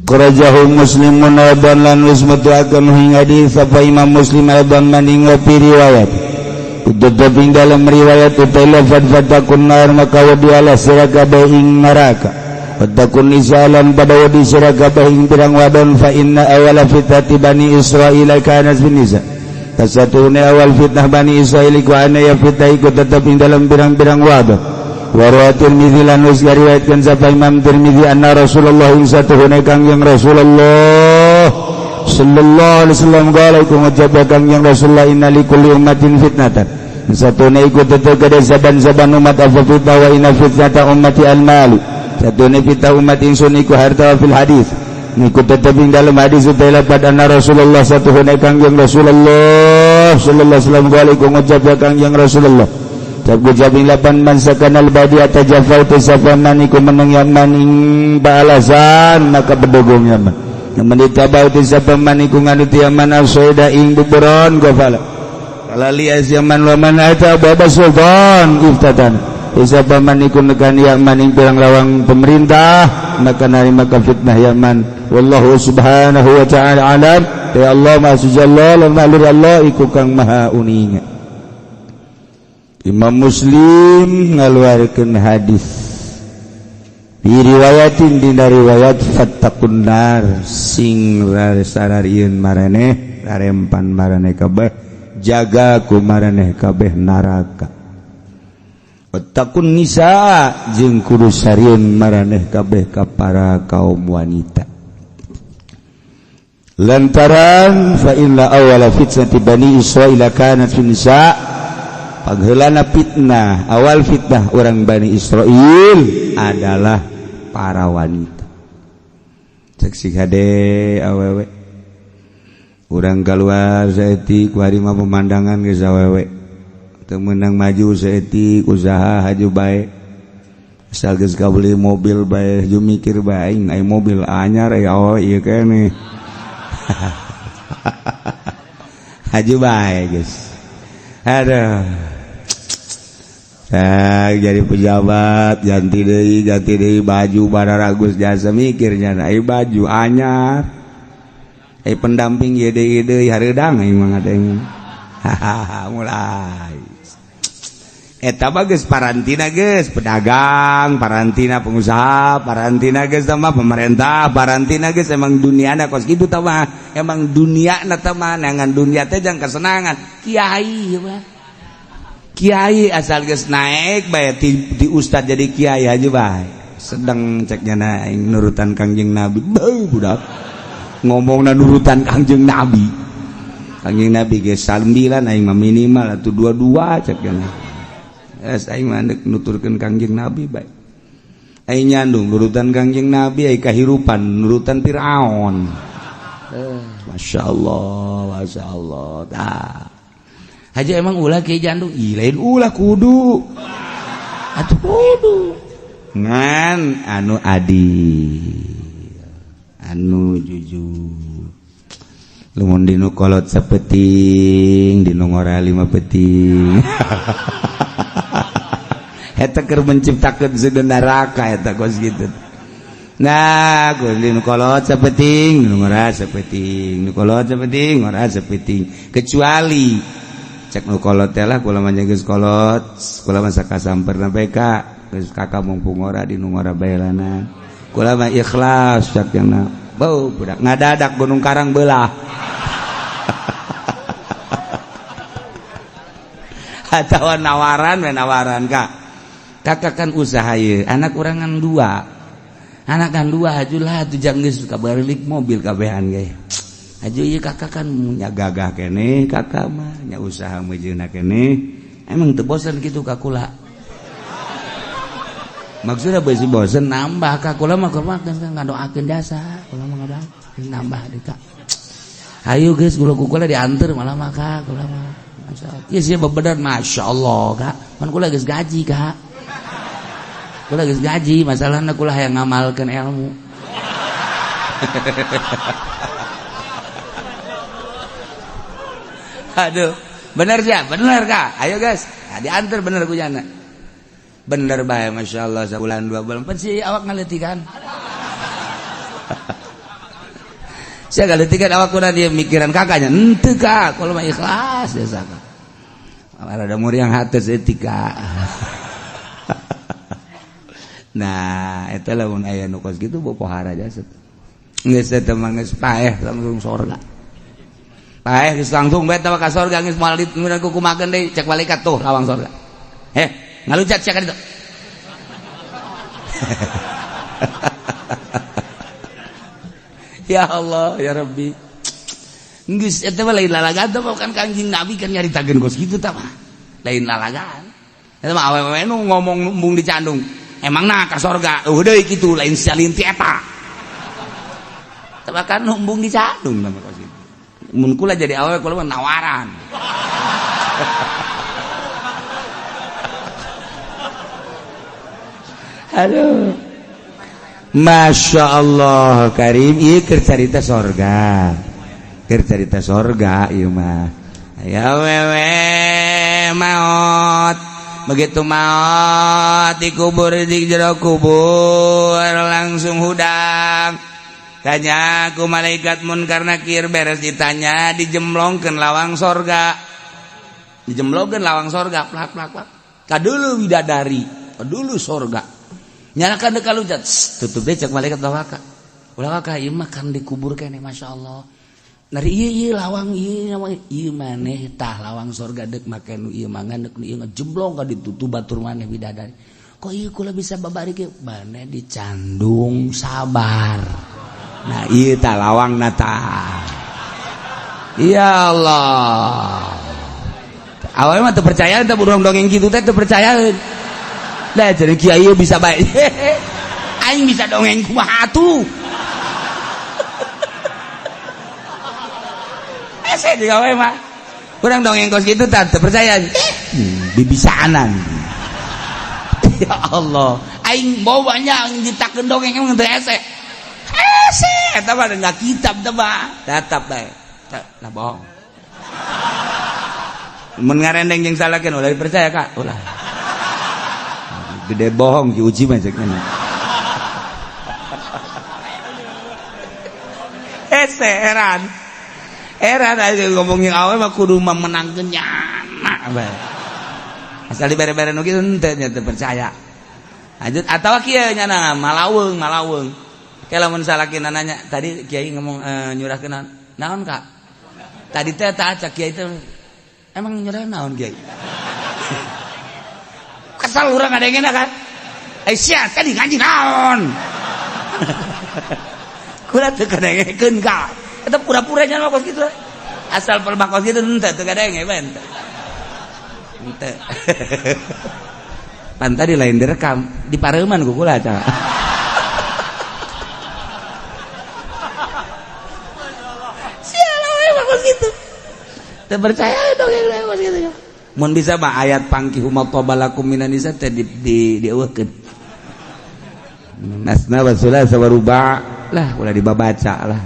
Karajahu Muslimun aidan lan wis metuakeun ing hadis sapa Imam Muslim aidan maning fi riwayat. Tetep ing dalam riwayat utai lafad fatakun nar maka wedi ala sira kabeh ing neraka. Fatakun nisalan pada wedi sira kabeh ing pirang wadon fa inna awala fitnati bani Israil kanat fin nisa. Kasatune awal fitnah bani Israil ku ana ya fitnah iku tetep ing dalam pirang-pirang wadon. Wa Tirmidzi lan wis ngariwayatkeun sapa Imam Tirmidzi anna Rasulullah satuhuna Kangjeng Rasulullah sallallahu alaihi wasallam qala iku ngucap Kangjeng Rasulullah inna likulli ummatin fitnatan. Satune iku tetep kada saban-saban umat apa fitnah wa inna fitnata ummati al-mal. Satune fitnah umat ingsun iku harta fil hadis. Niku tetep ing dalam hadis utai lapat anna Rasulullah satuhuna Kangjeng Rasulullah sallallahu alaihi wasallam qala iku ngucap Kangjeng Rasulullah Jago-jabing lapan man sakanal badiata jafau tisafaman iku meneng yaman ing baalasan maka bedogong yaman. Namun ditabau tisafaman iku nganuti yaman al-soida ing buburon gofala. Kalali as yaman wa man ata baba sultan iftatan. Tisafaman iku nekan yaman ing pirang lawang pemerintah maka nari maka fitnah yaman. Wallahu subhanahu wa ta'ala alam. Ya Allah maha suci Allah lan maha Allah iku kang maha uninga. Imam Muslim ngaluarkeun hadis di riwayatin dina riwayat fattaqun nar sing sararieun maraneh rarempan maraneh kabeh jaga ku maraneh kabeh neraka wattaqun nisa jeung kudu sarieun maraneh kabeh ka para kaum wanita lantaran fa inna awwala fitnati bani Israil kanat fin nisa. Pangheulana fitnah awal fitnah orang Bani Israel adalah para wanita. Saksi hade awewe urang keluar saeutik kuari mah pemandangan geus awewe teu meunang maju saeutik usaha haju bae asal geus kabeli mobil bae ju mikir bae aing ai mobil anyar ai awewe ieu keneh haju bae geus aduh. Jadi pejabat ganti deui baju bararagus jasa mikirnya ai baju anyar ai pendamping ieu deui deui hareudang aing mah ngadeng. Hahaha mulai. Eta bagus parantina geus pedagang, parantina pengusaha, parantina geus mah pemerintah, parantina geus emang duniana kos kitu tah mah. Emang dunia na tah mah neangan dunia teh jang kesenangan. Kiai mah. Kiai asal geus naik bae di ustad jadi kiai aja bae. Sedang ceknya aing nurutan Kangjeng Nabi. Beuh budak. Ngomongna nurutan Kangjeng Nabi. Kangjeng Nabi geus 9 aing mah minimal atuh 22 ceknya. Aing mah nuturkeun Kangjeng Nabi bae. Aing nyandung nurutan Kangjeng Nabi, aing kahirupan nurutan Firaun. Masya Allah, Masya Allah. Tah. Haji emang ulah kiai jandung? Ih, lain ulah kudu. Atuh kudu. Ngan anu adil, anu jujur. Lamun dinu kolot sapeting, dinu ngora 5 peting. Eta keur menciptakeun seudeuh neraka eta kos kitu. Nah, dinu kolot sapeting, dinu ngora sapeting, nu kolot sapeting, ngora sapeting. Kecuali cek nu kolot teh lah kula mah geus kolot, kula mah sakasamperna bae ka geus kakak mumpung ngora dinu ngora bae lana. Kula mah ikhlas cek cenah. Bau budak ngadadak Gunung Karang belah. Atawa nawaran we nawaran kak. Kakak kan usaha ye, anak urangan dua. Anak kan dua hajulah atuh jang geus kabarelik mobil kabehan ge. Haju ieu kakak kan nya gagah keneh kakak mah nya usaha meujeuhna keneh. Emang teu bosen kitu ka kula. Maksudnya besi bosen nambah ka kula mah kumaha ngadoakeun jasa, kula mah ngadoakeun nambah deui ka. Ayo geus kula ku kula dianter malah mah ka kula mah. Masyaallah. Ieu sih bebener masyaallah kak. Pan kula geus gaji kak. Kula geus gaji, masalahna kula hayang ngamalkeun ilmu. Aduh, bener ya, bener kak. Ayo guys, nah, diantar bener ku jana. Bener bae masyaallah sabulan 2 bulan pan si awak ngaletikan. Saya ngaletikan awak kuna dia mikiran kakaknya. Henteu kak, kalau mah ikhlas biasa kak. Ada muriang hate seetika. Nah, eta lamun aya nu kos kitu bopohara jasa. Geus eta mah geus paeh langsung sorga. Paeh geus langsung bae ka sorga geus moal di kukumakeun deui cek malaikat tuh lawang sorga. Heh, ngalucat sia ka ditu. Ya Allah, ya Rabbi. Geus eta mah lain lalagaan teh kan Kangjeng Nabi kan nyaritakeun kos kitu tah mah. Lain lalagaan. Eta mah awewe nu ngomong embung dicandung. Emang nah ka sorga, eueuh deui kitu lain salin ti eta. Tah kan embung dicandung mah kos kitu. Mun kula jadi awewe kula mah nawaran. Aduh. Masya Allah Karim, ieu keur carita sorga. Keur carita sorga ieu mah. Ya wewe maot. Begitu maot dikubur di jero kubur langsung hudang. Tanya ku malaikat munkar nakir beres ditanya dijemlongkeun lawang sorga. Dijemlongkeun lawang sorga plak plak plak. Kadulu widadari, kadulu sorga. Nyalakan dek kaluncat, tutup deh cek malaikat lawaka. Ulah waka ieu mah kan dikubur keneh masyaallah. Nari ieu ieu lawang ieu lawang ieu maneh tah lawang sorga dek make nu ieu mangan dek nu ieu ngejemblong ka ditutup batur maneh bidadari. Kok ieu kula bisa babari kieu? Maneh dicandung sabar. Nah ieu tah lawangna tah. Ya Allah. Awalnya mah teu percaya teh urang dongeng kitu teh teu percayaeun. Lah jadi kiai bisa baik. Aing bisa dongeng kumaha atuh. Saya juga we mah. Urang dongeng kos kitu tah teu percaya. Bibisaanan. Ya Allah, aing bawa banyak nyitakeun dongeng emang teu hese. Hese eta mah enggak kitab teh mah. Tetap bae. Lah bohong. Mun ngarendeng jeung salakeun ulah dipercaya Kak, ulah. Gede bohong diuji mah cek mana. Hese heran. Heran aja ngomongin awe mah kudu memenangkeun nyana bae. Asal dibere-bere nu kitu henteu nya teu percaya. Lanjut atawa kieu nya malaweung malaweung. Kayak lamun salakina nanya, tadi kiai ngomong nyurahkeun naon? Naon, Kak? Tadi teh tak acak kiai teh emang nyurah naon kiai? Kesal urang ngadengena kan. Eh sia tadi ngaji naon? Kula teu kadengekeun ka. Eta pura-pura nya mah kos kitu. Asal pelbak kos kitu henteu teu kadenge bae henteu. Henteu. Pan tadi lain direkam, di pareuman ku kula ca. Sialah we mah kos kitu. Teu percaya dong yang kos kitu. Mun bisa mah ayat fankihu ma thaba lakum minan nisa teh di dieuweuhkeun. Masna wa tsulasa wa ruba' lah ulah dibabaca lah.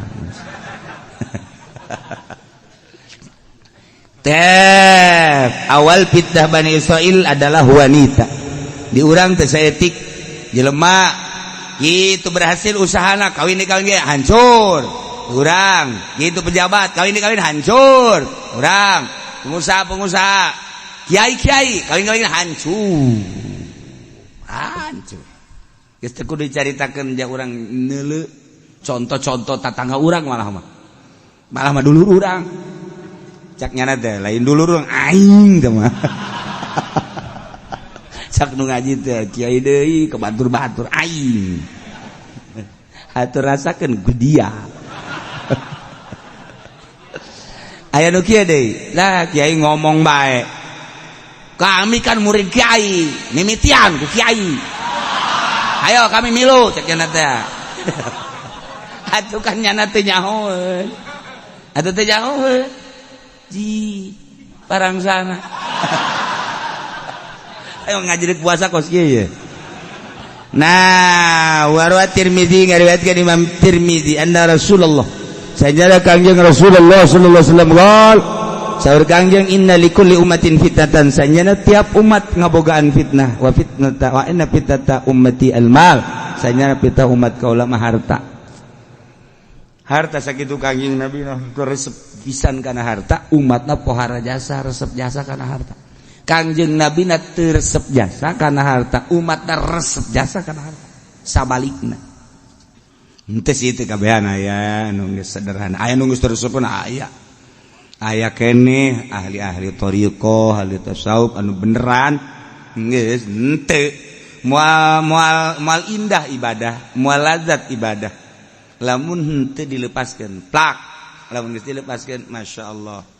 Teh awal fitnah Bani Israil adalah wanita. Di urang teh saeutik jelema kitu berhasil usahana kawin di kawin ge hancur. Urang gitu pejabat kawin di kawin hancur. Urang pengusaha-pengusaha kiai-kiai kawin-kawin hancur. Hancur. Geus teu kudu dicaritakeun ja urang neuleu contoh-contoh tatangga urang malah mah. Malah mah dulur urang. Cak nyana teh lain dulur urang aing teh mah. Cak nu ngaji teh kiai deui ke batur-batur aing. Hatur rasakeun ku dia. Aya nu kieu deui. Lah kiai ngomong bae. Kami kan murid kiai, mimitian ku kiai. Ayo kami milu cek nyana teh. Atuh kan nyana teh nyahoeun. Atuh teh nyahoeun. Ji parang sana. Ayo ngaji puasa kos kieu ye. Nah, warwa Tirmizi ngariwayatkeun Imam Tirmizi anna Rasulullah sajada Kangjeng Rasulullah sallallahu alaihi wasallam qol saur Kangjeng inna likulli ummatin fitnatan sanjana tiap umat ngabogaan fitnah wa fitnata wa inna fitnata ummati almal sanjana fitnah umat kaula mah harta. Harta sakitu Kangjeng Nabi resep pisan kana harta umatna pohara jasa resep jasa kana harta. Kangjeng Nabi na teu resep jasa kana harta umatna resep jasa kana harta sabalikna. Henteu sih teu kabehan aya nu geus sederhana aya nu geus resepna aya. Aya keneh ahli-ahli thariqah ahli tasawuf anu beneran geus henteu moal moal moal indah ibadah moal lazat ibadah lamun henteu dilepaskeun plak lamun geus dilepaskeun masyaallah.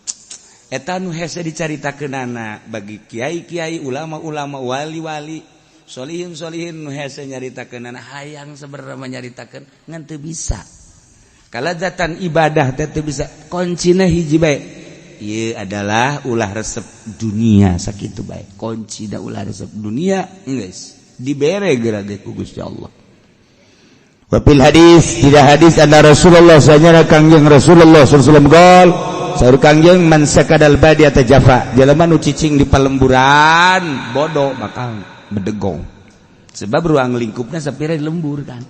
Eta nu hese dicaritakeunana bagi kiai-kiai ulama-ulama wali-wali solihin-solihin nu hese nyaritakeunana hayang sebenarnya nyaritakeun ngan teu bisa. Kalazatan ibadah teh teu bisa kuncina hiji bae. Ieu adalah ulah resep dunia sakitu bae. Kunci da ulah resep dunia geus dibere geura ge ku Gusti Allah. Wa fil hadis tidak hadis anna Rasulullah sallallahu Kangjeng Rasulullah sallallahu alaihi wasallam qol saur Kangjeng man sakadal badiata jafa jelema nu cicing di palemburan bodoh bakal bedegong sebab ruang lingkupnya sapira di lembur kan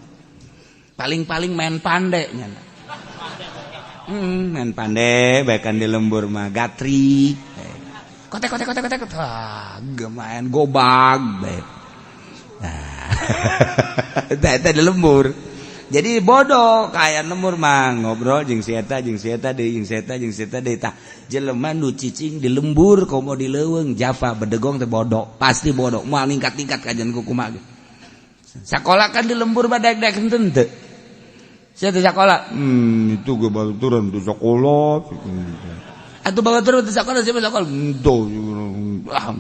paling-paling main pandai nya. Main pandai bahkan di lembur mah gatrik kotek kotek kotek kotek ah, main gobag bae. Nah eta di lembur jadi bodoh kayak lembur mah ngobrol jeung si eta jeung si eta deui jeung si eta jeung si eta deui tah jelema nu cicing di lembur komo di leuweung jafa bedegong teh bodoh pasti bodoh moal ningkat-ningkat kajian ku kumaha ge. Sakola kan di lembur mah daek-daek henteu teu. Sia teh sakola Itu gue baturan tuh sekolah. Atuh babaturan teu sakola siapa sakola Henteu. Ah,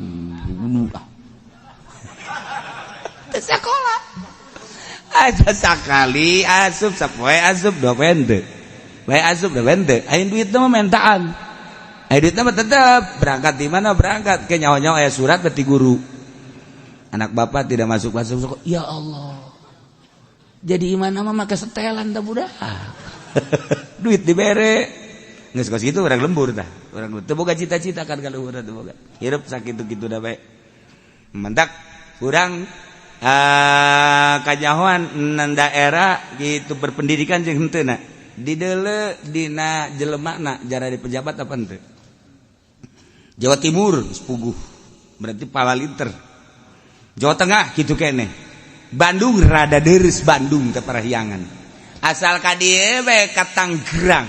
teu sakola. Aja sakali asup sapoe asup dua poe henteu. Bae asup dua poe henteu. Aya duitna mah mentaan. Aya duitna mah tetep berangkat di mana berangkat ke nyawa-nyawa aya surat berarti guru. Anak bapak tidak masuk-masuk sekolah. Ya Allah. Jadi imana mah make setelan tah budak. Duit dibere. Geus kos kitu urang lembur tah. Urang teu boga cita-cita kan ka luhur teu boga. Hirup sakitu-kitu da bae. Mentak urang kanyahoan nan daerah gitu berpendidikan jeung henteu na. Dideuleu dina jelemana jara di pejabat apa henteu. Jawa Timur geus puguh. Berarti palalinter. Jawa Tengah gitu kene. Bandung rada deres, Bandung teh Parahyangan. Asal ka dieu we ka Tangerang.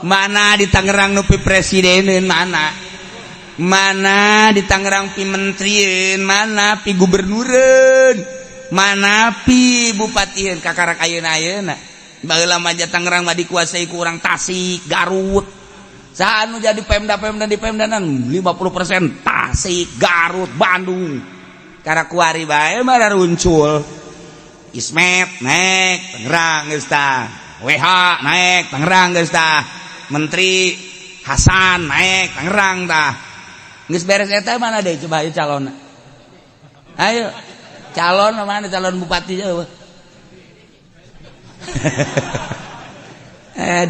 Mana di Tangerang nu pi presideneun, mana? Mana di Tangerang pi menterieun, mana pi gubernureun, mana pi bupatieun, kakarak ayeuna-ayeuna. Baheula mah Tangerang mah dikuasai ku urang Tasik, Garut. Saha anu jadi pemda-pemda di pemdanan 50% Tasik, Garut, Bandung. Karak kuari bae mah runcul. Ismet naik Tangerang geus tah. WH naik Tangerang geus tah. Menteri Hasan naik Tangerang tah. Geus beres eta mana deui, coba ayo calon. Ayo calon mana, calon bupati eueuh.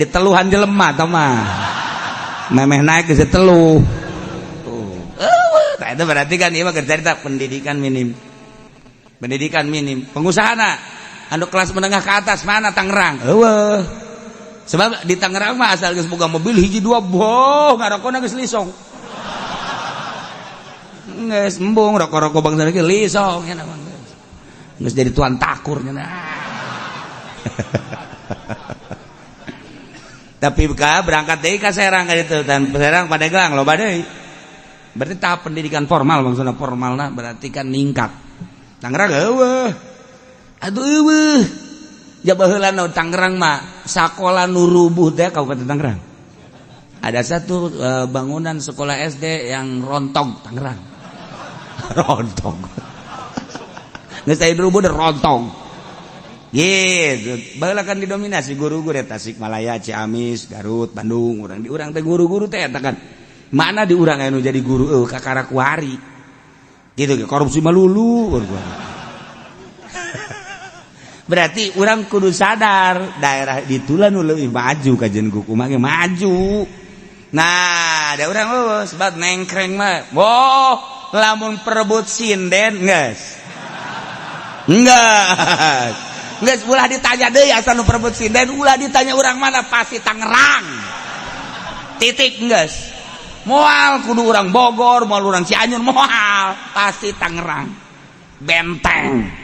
Diteluhan jelema tah mah. Memeh naik geus teluh. Tuh. Eueuh, tah itu berarti kan ieu mah cerita pendidikan minim. Pendidikan minim. Pengusahana anu kelas menengah ke atas mana Tangerang? Eueuh. Sebab di Tangerang mah asal geus boga mobil hiji dua, boh ngarokona geus lisong. Geus embung rokok-rokok bangsa ge lisong nya mah. Geus jadi tuan takur nya. Tapi ka berangkat deui ka Serang ka ditu, dan Serang Pandeglang loba deui. Berarti tahap pendidikan formal, maksudna formalna berarti kan ningkat. Tangerang eueuh. Aduh eueuh. Ja baheula nu Tangerang mah sakola nu rubuh teh Kabupaten Tangerang. Ada satu bangunan sekolah SD yang rontong Tangerang. Rontong. Geus aya rubuh rontong. Gitu. Baheula kan didominasi guru-guru Tasikmalaya, Ciamis, Garut, Bandung, urang di urang teh guru-guru teh eta kan. Mana di urang anu jadi guru eueuh kakara kuari. Gitu korupsi malulu. Berarti urang kudu sadar daerah ditulah nu leuwih maju kajian kuku mah maju. Nah, ada urang oh, sebab nengkreng mah. Boh, lamun perebut sinden geus. Enggak. Geus ulah ditanya deui, asal nu perebut sinden ulah ditanya urang mana, pasti Tangerang. Titik geus. Moal kudu urang Bogor, moal urang Cianjur, moal, pasti Tangerang. Benteng.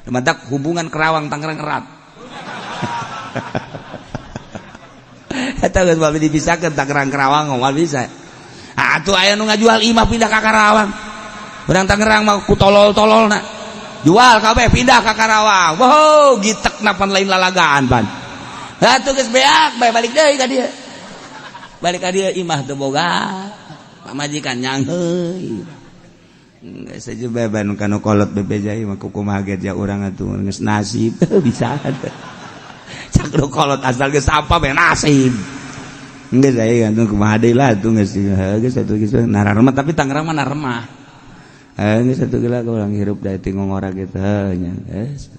Mantap hubungan Kerawang Tangerang erat. Eta geus moal dipisahkeun Tangerang Kerawang moal bisa. Atuh aya nu ngajual imah pindah ka Karawang. Urang Tangerang mah ku tolol-tololna. Jual kabeh pindah ka Karawang. Wow, gitek napan lain lalagaan pan. Atuh geus beak bae balik deui ka dieu. Balik ka dieu imah teu boga. Pamajikan nyangheui. Geus saja beban kanu kolot bebeja mah kumaha ge ja urang atuh geus nasib bisa. Cak nu kolot asal geus apa bae nasib. Geus aya atuh kumaha deui lah atuh geus geus atuh geus nararemah, tapi Tangerang mah naremah. Geus atuh geula urang hirup da ti ngongora gitu nya. Geus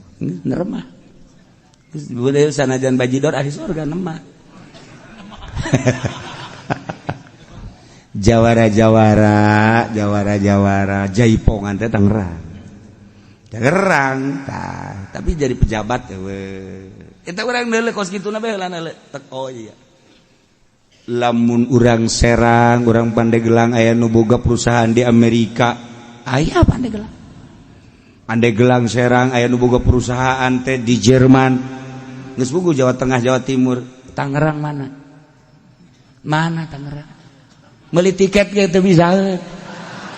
neremah. Geus budaya sanajan bajidor ahli surga nemah. Jawara-jawara, jawara-jawara, jaipongan teh Tangerang. Tangerang tah, tapi jadi pejabat eueuh. Eta urang deuleu kos kituna bae heula deuleu. Tek oh iya. Lamun urang Serang, urang Pandeglang aya nu boga perusahaan di Amerika, aya Pandeglang. Pandeglang Serang aya nu boga perusahaan teh di Jerman. Geus buku Jawa Tengah, Jawa Timur, Tangerang mana? Mana Tangerang? Beli tiket gitu bisa,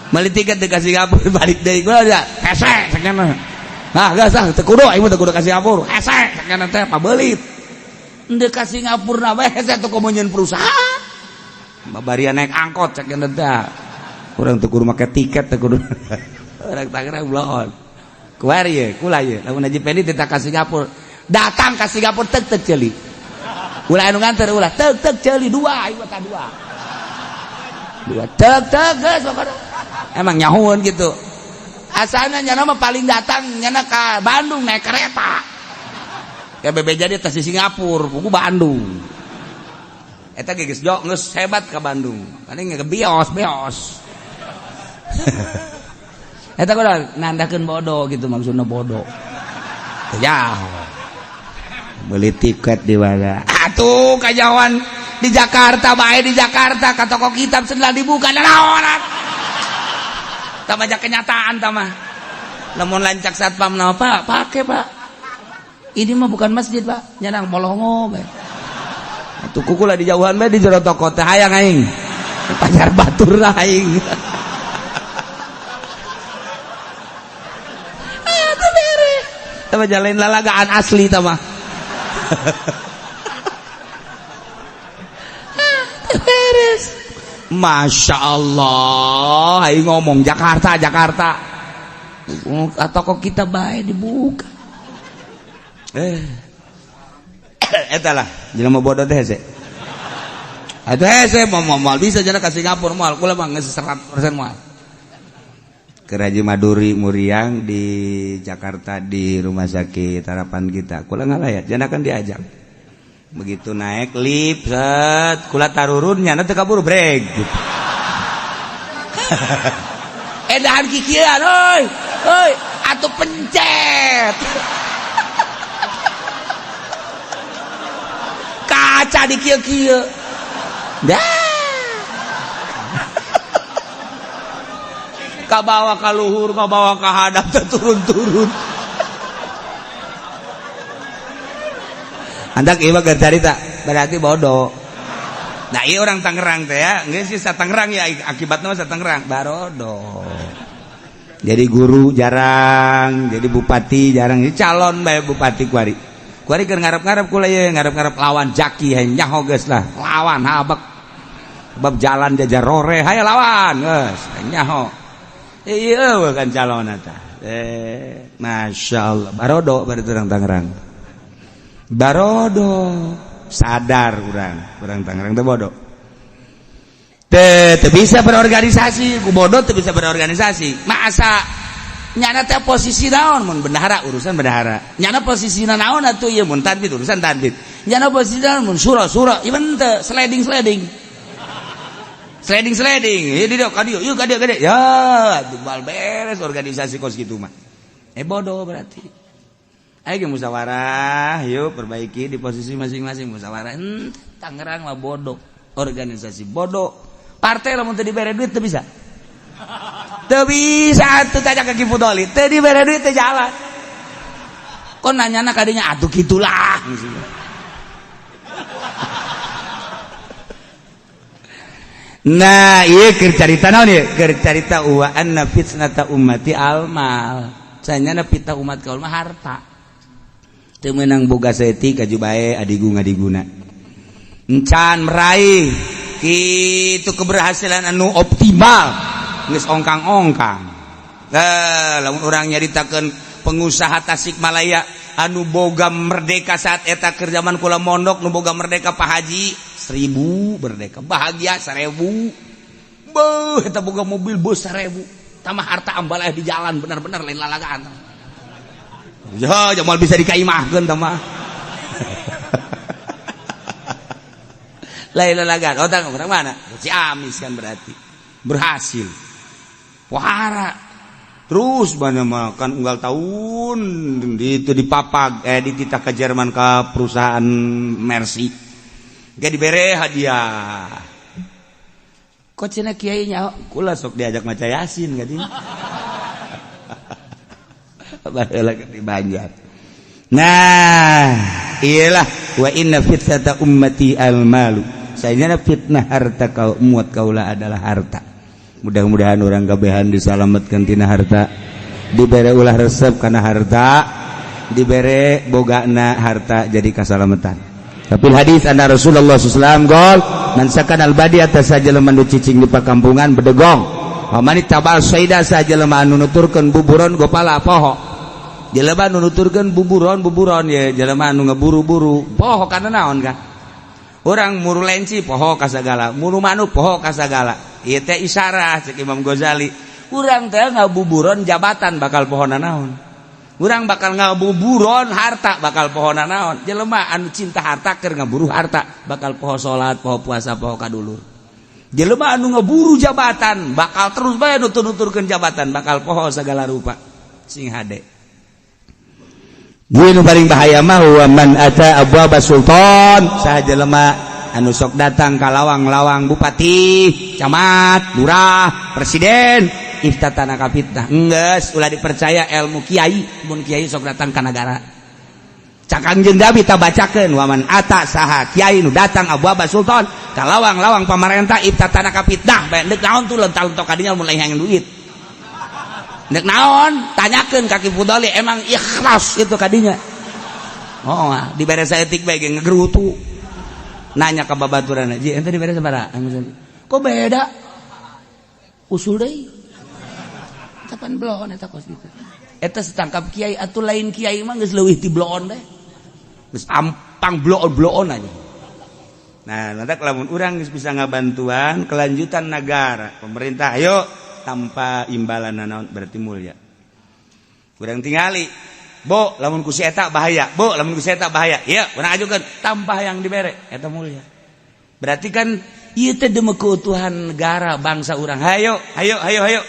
beli tiket ke Singapura balik dari gua aja hese sakana. Nah geus ah teu kudu aing mah teu kudu ka Singapura, hese sakana teh pabelit ndek ka Singapura na bae hese teu komo nyeun perusahaan babarian naik angkot sakana teh urang teu kudu make tiket teu kudu. Urang Tangerang bloon kuari ye kula ye lamun Haji Pendi teh ka Singapura, datang ka Singapura tek tek ceuli ulah anu nganter ulah tek tek ceuli dua aing mah dua dua tek tek geus pokona emang nyahueun gitu. Asalna nyana mah paling datang nyana ka Bandung naik kereta ya bebeja dia tas di Singapura buku Bandung eta ge geus jok geus hebat ka Bandung paling ge bios bios eta kudu nandakeun bodoh gitu, maksudna bodoh ya beli tiket di mana atuh kajawan. Di Jakarta bae, di Jakarta ka toko kitab sendal dibuka naonan. Tah aja kenyataan tah mah. Lamun lancak satpam na, "Pak, pake Pak. Ini mah bukan masjid, Pak." Nyanang molongo bae. Atuh kukula di jauhan bae di jero toko teh hayang aing. Pacar batur lah aing. Ah, teu bere. Tah mah lain lalagaan asli tah mah. Beres. Masya Allah, aing ngomong Jakarta, Jakarta. Atau kok kita baik dibuka. Eta lah, jelema bodoh teh hese. Atuh hese mau moal bisa jana ka Singapura moal, kula mah geus 100% moal. Ke Haji Maduri Muriang di Jakarta di rumah sakit Harapan Kita. Kula ngalayat, jana kan diajak. Begitu naik lift, set, kula tarurun nyana teu kaburu brek gitu. Edahan kikian euy. Euy, atuh pencet. Kaca di kieu-kieu. Dah. Kabawa ka luhur, kabawa ka hadap teu turun-turun. Andak ieu mah keur carita, berarti bodoh. Nah, ieu orang Tangerang teh ya, geus sih Tangerang ya, akibatna mah Tangerang, barodo. Jadi guru jarang, jadi bupati jarang, jadi calon bae bupati kuari. Kuari keur ngarep-ngarep kula ieu, ngarep-ngarep lawan Jaki hayang nyaho geus lah, lawan habek. Bab jalan jajar rore, hayo lawan geus, nyaho. Ieu kan calon eta. Masya Allah, barodo berarti orang Tangerang. Barodo sadar urang Tangerang teh bodoh. Teu bisa berorganisasi, ku bodoh teu bisa berorganisasi. Masa nyana teh posisi naon mun bendahara urusan bendahara. Nyana posisina naon atuh ieu mun tanbit urusan tanbit. Nyana posisi naon mun suro-suro, ieu teu sliding-sliding. Sliding-sliding, ieu di dieu ka dieu, ieu ka dieu ka dieu. Ya, bal beres organisasi kos kitu mah. Bodoh berarti. Ayo musyawarah, yuk perbaiki di posisi masing-masing musyawarah. Tangerang mah bodoh, organisasi bodoh. Partai lamun teu dibere duit teu bisa. Teu bisa atuh tanya ke Ki Fudoli, teu dibere duit teu jalan. Kok nanyana kadinya atuh gitulah. Nah, ieu keur carita naon ieu? Keur carita wa anna fitnata ummati almal. Sanyana fitnah umat kaul mah harta. Teu meunang boga saeutik kaju bae adigung-adiguna. Encan meraih kitu keberhasilan anu optimal geus ongkang-ongkang. Lamun urang nyaritakeun pengusaha Tasikmalaya anu boga merdeka saat eta keur zaman kula mondok nu boga merdeka Pak Haji 1000 merdeka bahagia 1000. Beuh eta boga mobil bus 1000. Tambah harta ambaleh di jalan bener-bener lain lalagaan. Ya, jamal bisa dikaimahkeun tah mah. Lain lalagaan. Oh, tang orang mana? Ciamis kan berarti. Berhasil. Wahara. Terus banyak makan unggal tahun itu dipapag dititah ke Jerman ke perusahaan Mercy. Gak dibere hadiah. Kok cenah kiai nya kula sok diajak maca Yasin katanya. Baheula di Banjar. Nah, iyalah wa inna fitnata ummati al-malu. Sayana fitnah harta kau muat kaula adalah harta. Mudah-mudahan orang kabehan disalametkeun tina harta, dibere ulah resep kana harta, dibere bogana harta jadi kasalametan. Tapi hadis anna Rasulullah sallallahu alaihi wasallam gol man sakan al-badi atas saja jelema nu cicing di pakampungan bedegong. Wa man tabal saida saja jelema anu nuturkeun buburon gopala poho. Jelema anu nuturkeun buburon-buburon ye jelema anu ngeburu-buru poho kana naon kan? Urang muru lenci poho ka sagala, muru manuk poho ka sagala. Ieu teh isyarah cek Imam Ghazali. Urang teh ngabuburon jabatan bakal pohona naon. Urang bakal ngabuburon harta bakal pohona naon. Jelema anu cinta harta keur ngaburu harta bakal poho salat, poho puasa, poho kadulur. Jelema anu ngeburu jabatan bakal terus bae nutur-nuturkeun jabatan bakal poho sagala rupa. Sing hade. Ieu nu paling bahaya mah huwa man ata abwaba sultan, saha jelema Anu sok datang ka lawang-lawang bupati, camat, lurah, presiden, iftatana ka fitnah. Enggeus, ulah dipercaya ilmu kiai mun kiai sok datang ka nagara. Cak Kangjeng Nabi ta bacakeun, waman ata, saha kiai nu datang abwaba sultan, ka lawang-lawang pamarentah, iftatana ka fitnah. Bae deuk naon tuh lental-lentok kadinya mun lain hayang duit. Dek naon? Tanyakeun ka Ki Fudoli, emang ikhlas itu kadinya. Oh, dibere saeutik bae ge ngegerutu. Nanya ka babaturan, "Ji, ente dibere sabaraha?" Kok beda? Usul deui. Kapan bloon eta kos gitu. Eta setangkap kiai atuh, lain kiai mah geus leuwih ti bloon deh. Geus ampang bloon-bloon aja. Nah, nanti lamun urang geus bisa ngabantuan kelanjutan negara, pemerintah, ayo tanpa imbalan naon, berarti mulia. Kurang tingali, bo lamun ku si eta bahaya, bo lamun ku si eta bahaya, iya urang ajukan tanpa yang dibere, eta mulia. Berarti kan ieu teh demi keutuhan negara bangsa urang. Hayo, hayo, hayo, hayo.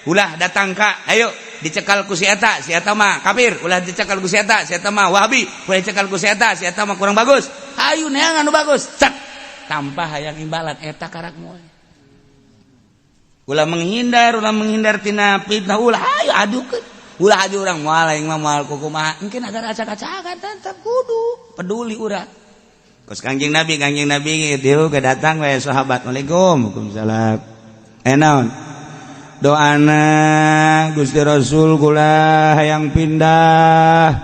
Ulah datang ka, ayo dicekal ku si eta, si eta mah kafir, ulah dicekal ku si eta, si eta mah wahabi, ulah dicekal ku si eta, si eta mah kurang bagus. Hayu neangan nu bagus, cek tanpa hayang imbalan, eta karak mulia. Ulah menghindar, ulah menghindar tina fitnah, ulah, ayo adukeun. Ulah aju urang moal, aing mah moal kukumaha. Engke agar acak-acakan tetep kudu peduli urang. Kos Kangjeng Nabi, Kangjeng Nabi gitu ke datang we sahabat. Assalamualaikum. Waalaikumsalam. Eh, naon? Doana Gusti Rasul, kula hayang pindah,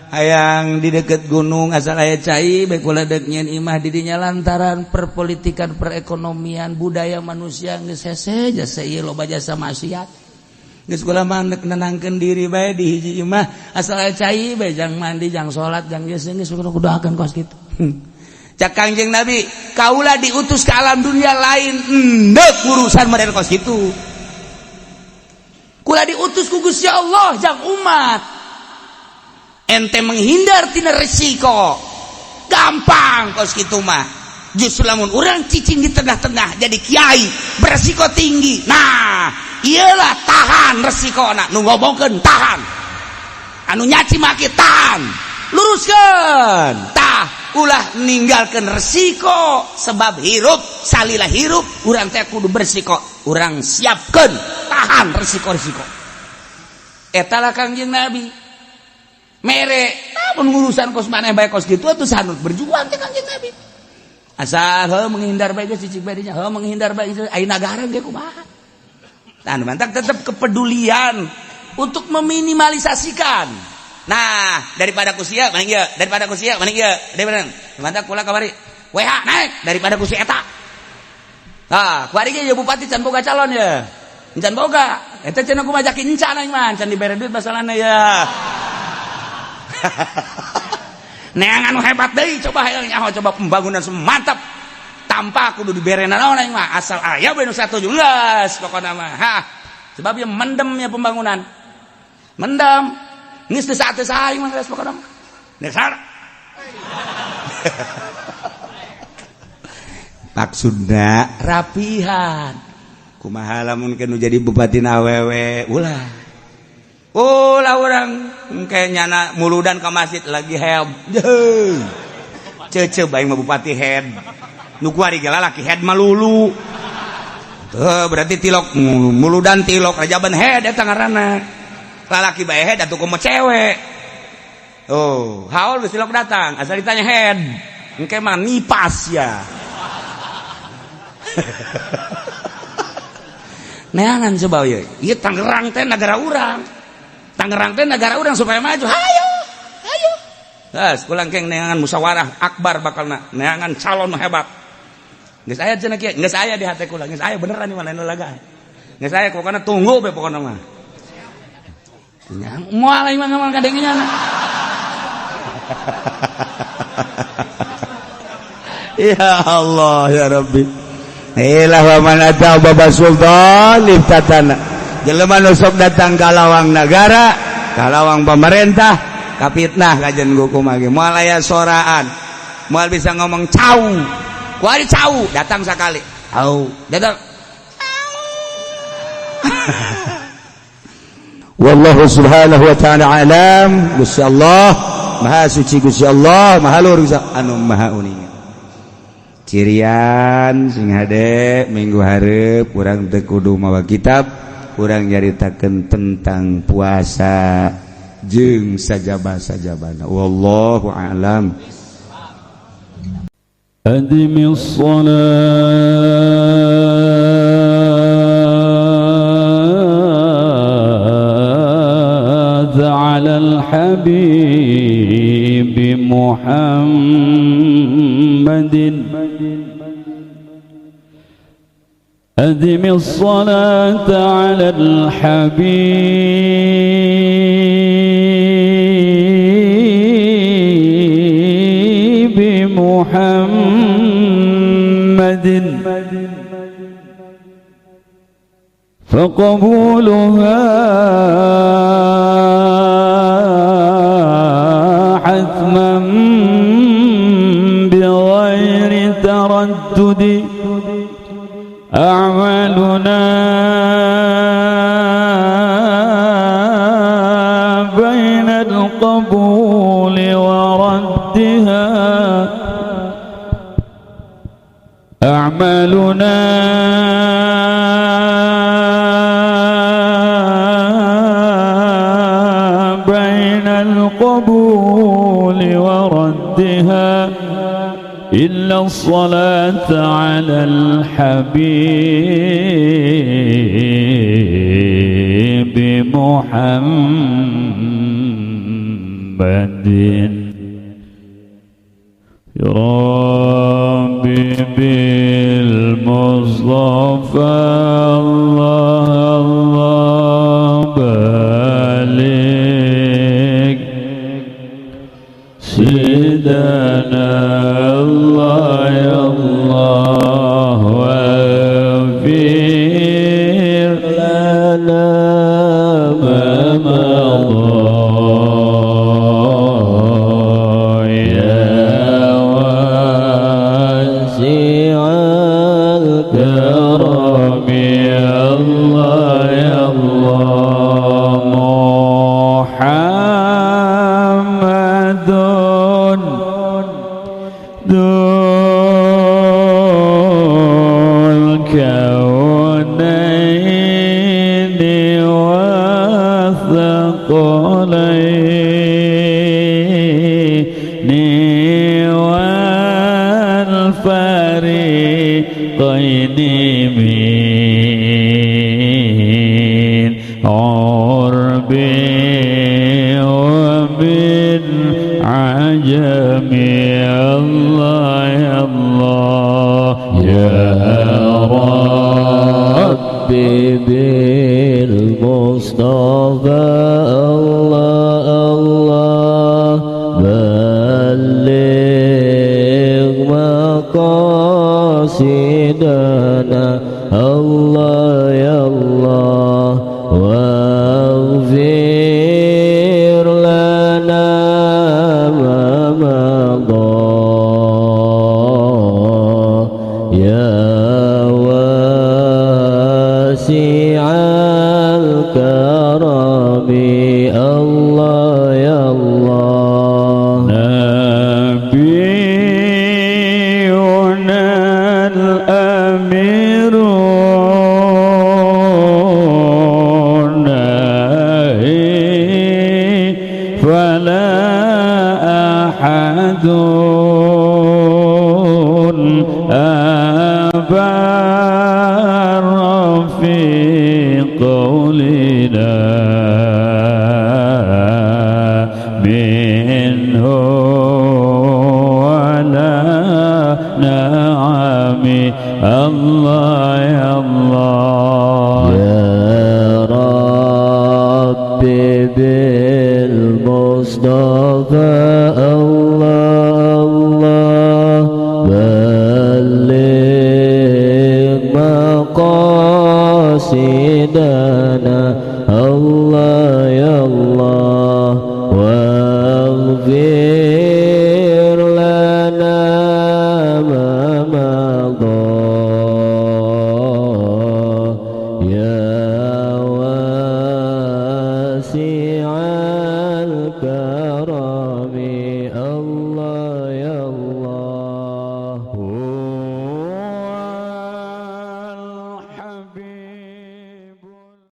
hayang di deket gunung, asal aya cai bae kula deuk nyieun imah di dinya, lantaran perpolitikan, perekonomian, budaya manusia geus hese jasa ieu, loba jasa maksiat. Geus kula mah nenangkeun diri bae di hiji imah, asal aya cai bae, jang mandi, jang salat, jang geus geus kudu doakeun kos kitu. Cak Kangjeng Nabi, kaula diutus ke alam dunia lain endek urusan model kos kitu. Kula diutus ku Gusti Allah jang umat. Ente menghindar tina resiko gampang kos kitu mah. Justru lamun urang cicing di tengah-tengah jadi kiai beresiko tinggi. Nah, iyalah, tahan resiko na, nu ngomongkeun tahan, anu nyaci maki tahan, luruskan tah, ulah ninggalkan resiko, sebab hirup salila hirup urang teh kudu beresiko. Urang siapkan tahan resiko-resiko. Eta lah Kangjeng Nabi mere namun urusan kos maneh bae kos kitu atuh sanut berjuang teh Kangjeng Nabi. Asal heuh menghindar bae geus cicing bae dinya, heuh menghindar bae geus, ai nagara ge kumaha. Nah, mantak tetep kepedulian untuk meminimalisasikan. Nah, daripada ku sia mending ieu, daripada ku sia mending ieu, daripada mantak kula kamari WH naik daripada ku si eta. Tah, kuari ge ya bupati can boga calon ya. Can boga. Eta cenah kumaha jaki encan aing mah, can dibere duit masalahna ya. Neangan nu hebat deui, coba hayang nyaho, coba pembangunan semantap tanpa kudu dibere naon aing mah, asal aya we nu satuju geus pokona mah. Ha, sebab ya mendem ya pembangunan. Mendem. Geus teu saat aing mah geus pokona mah. Dasar. Maksudna rapihan. Kumaha lamun nu jadi bupati awewe, ulah. Ulah urang engke nyana muludan ke masjid lagi head. Cece bae mah bupati head. Nu kuari ge lalaki head malulu. Tuh berarti tilok muludan, tilok rajaban head eta ngaranna. Lalaki bae head atuh komo cewek. Oh, haul geus tilok datang, asal ditanya head. Engke mah nipas ya. Neangan coba ye. Ieu Tangerang teh negara urang. Tangerang teh negara urang supaya maju. Hayo, hayo. Geus pulang keng neangan musyawarah akbar, bakalna neangan calon nu hebat. Geus aya cenah kieu, geus aya di hate kula, geus aya beneran di mana laga. Geus aya pokona, tunggu be pokona mah. Nya moal aing mah ngamal kadengenya. Ya Allah ya Rabbi. Ilah wa man ata baba sultan iftatana. Jelema nu sok datang ka lawang negara, ka lawang pemerintah, kapitnah kajen kumaha ge. Moal aya soraan. Moal bisa ngomong cau. Kuari cau, datang sakali. Cau, datang. Wallahu subhanahu wa ta'ala alam. Gusti Allah Maha suci, Gusti Allah Maha luhur, Gusti anu Maha uninga. Cirian sing hade, minggu hareup urang teu kudu mawa kitab, urang nyaritakeun tentang puasa jeung sajaba-sajabana. Wallahu a'lam. أدم الصلاة على الحبيب محمد، أدم الصلاة على الحبيب محمد، فقبولها حتما بغير تردد. أعمالنا بين القبول وردها، أعمالنا بين القبول وردها، إلا الصلاة على الحبيب محمد. يا ربي بالمصطفى الله الله بلغ سيدنا الله يا الله واغفر لنا ما مضى يا واسع الكرم يا الله يا الله. محمد ذو الكونين والثقلين والفريقين من عرب ومن عجم. الله يا الله يا ربي بالمصطفى الله الله بلغ مقاصدنا الله يا الله واغفر لنا ما مضى يا واسع الكرم الله يا الله. نبينا الأمير الناهي فلا أحد أبر في قولنا منه ولا نعم. الله يا الله يا ربي بالمصطفى الله